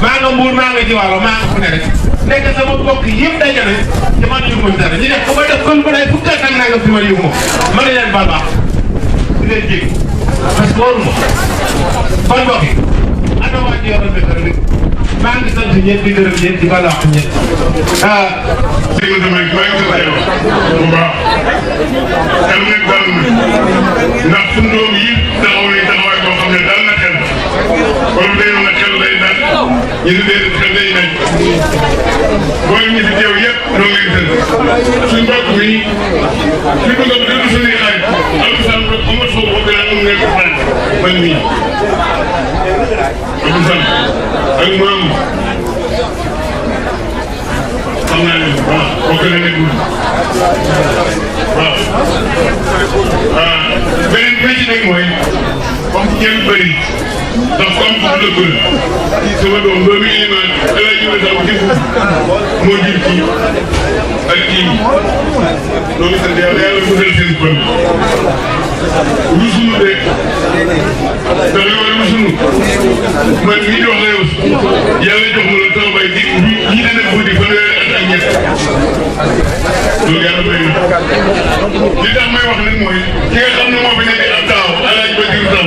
maa nga Mbuur maa nga Jiwaalo maa nga fu ne rek nekk sama mbokk yëpp day jane te man yëg moom dara ñu def ko ma def comme bu day fukki at ak naa nga fi ma yëg moom ma ne leen baal baax di leen jég parce que waru ma kon mbokk yi ana waa ji yoroon nekk rek maa ngi sant ñëpp di gërëm ñëpp di baal wax ñëpp dégg nga tamit maa ngi sant yow bu baax xel nag dal na ndax suñu doom yi taxaw nañ taxawaay boo xam ne dal na xel kon léegi nag xel day dal ñu si déedéet xel day dal booy ñi fi teew yëpp ñoo ngi leen sant suñu mbokk mi li ko doon dund suñuy xarit Abdou Sall Omar Sow boo gën a am nekk xarit man mii Abdou Sall ak maam xam naa ne waaw boo gën a nekk waaw beneen bi ci nekk mooy wax ci kenn bëri ndax comme bu dëgg la sama doom doomu ilimaan El Hadj Ibrahima Sakho jëf moo jur kii ak kii ñoo ngi sant yàlla yàlla musal seen bën rusunu de ndax li war a rusunu man mii di wax la yow yàlla jox ma la taw bay di ñi dana guddi fanweeri at ak ñett loolu yàlla may na li tax may wax nag mooy ki nga xam ne moo fi nekk ab taaw alaaj ba diw tam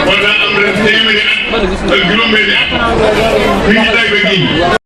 war naa am ren téeméeri at ak juróom-benni at mi ngi tay ba gii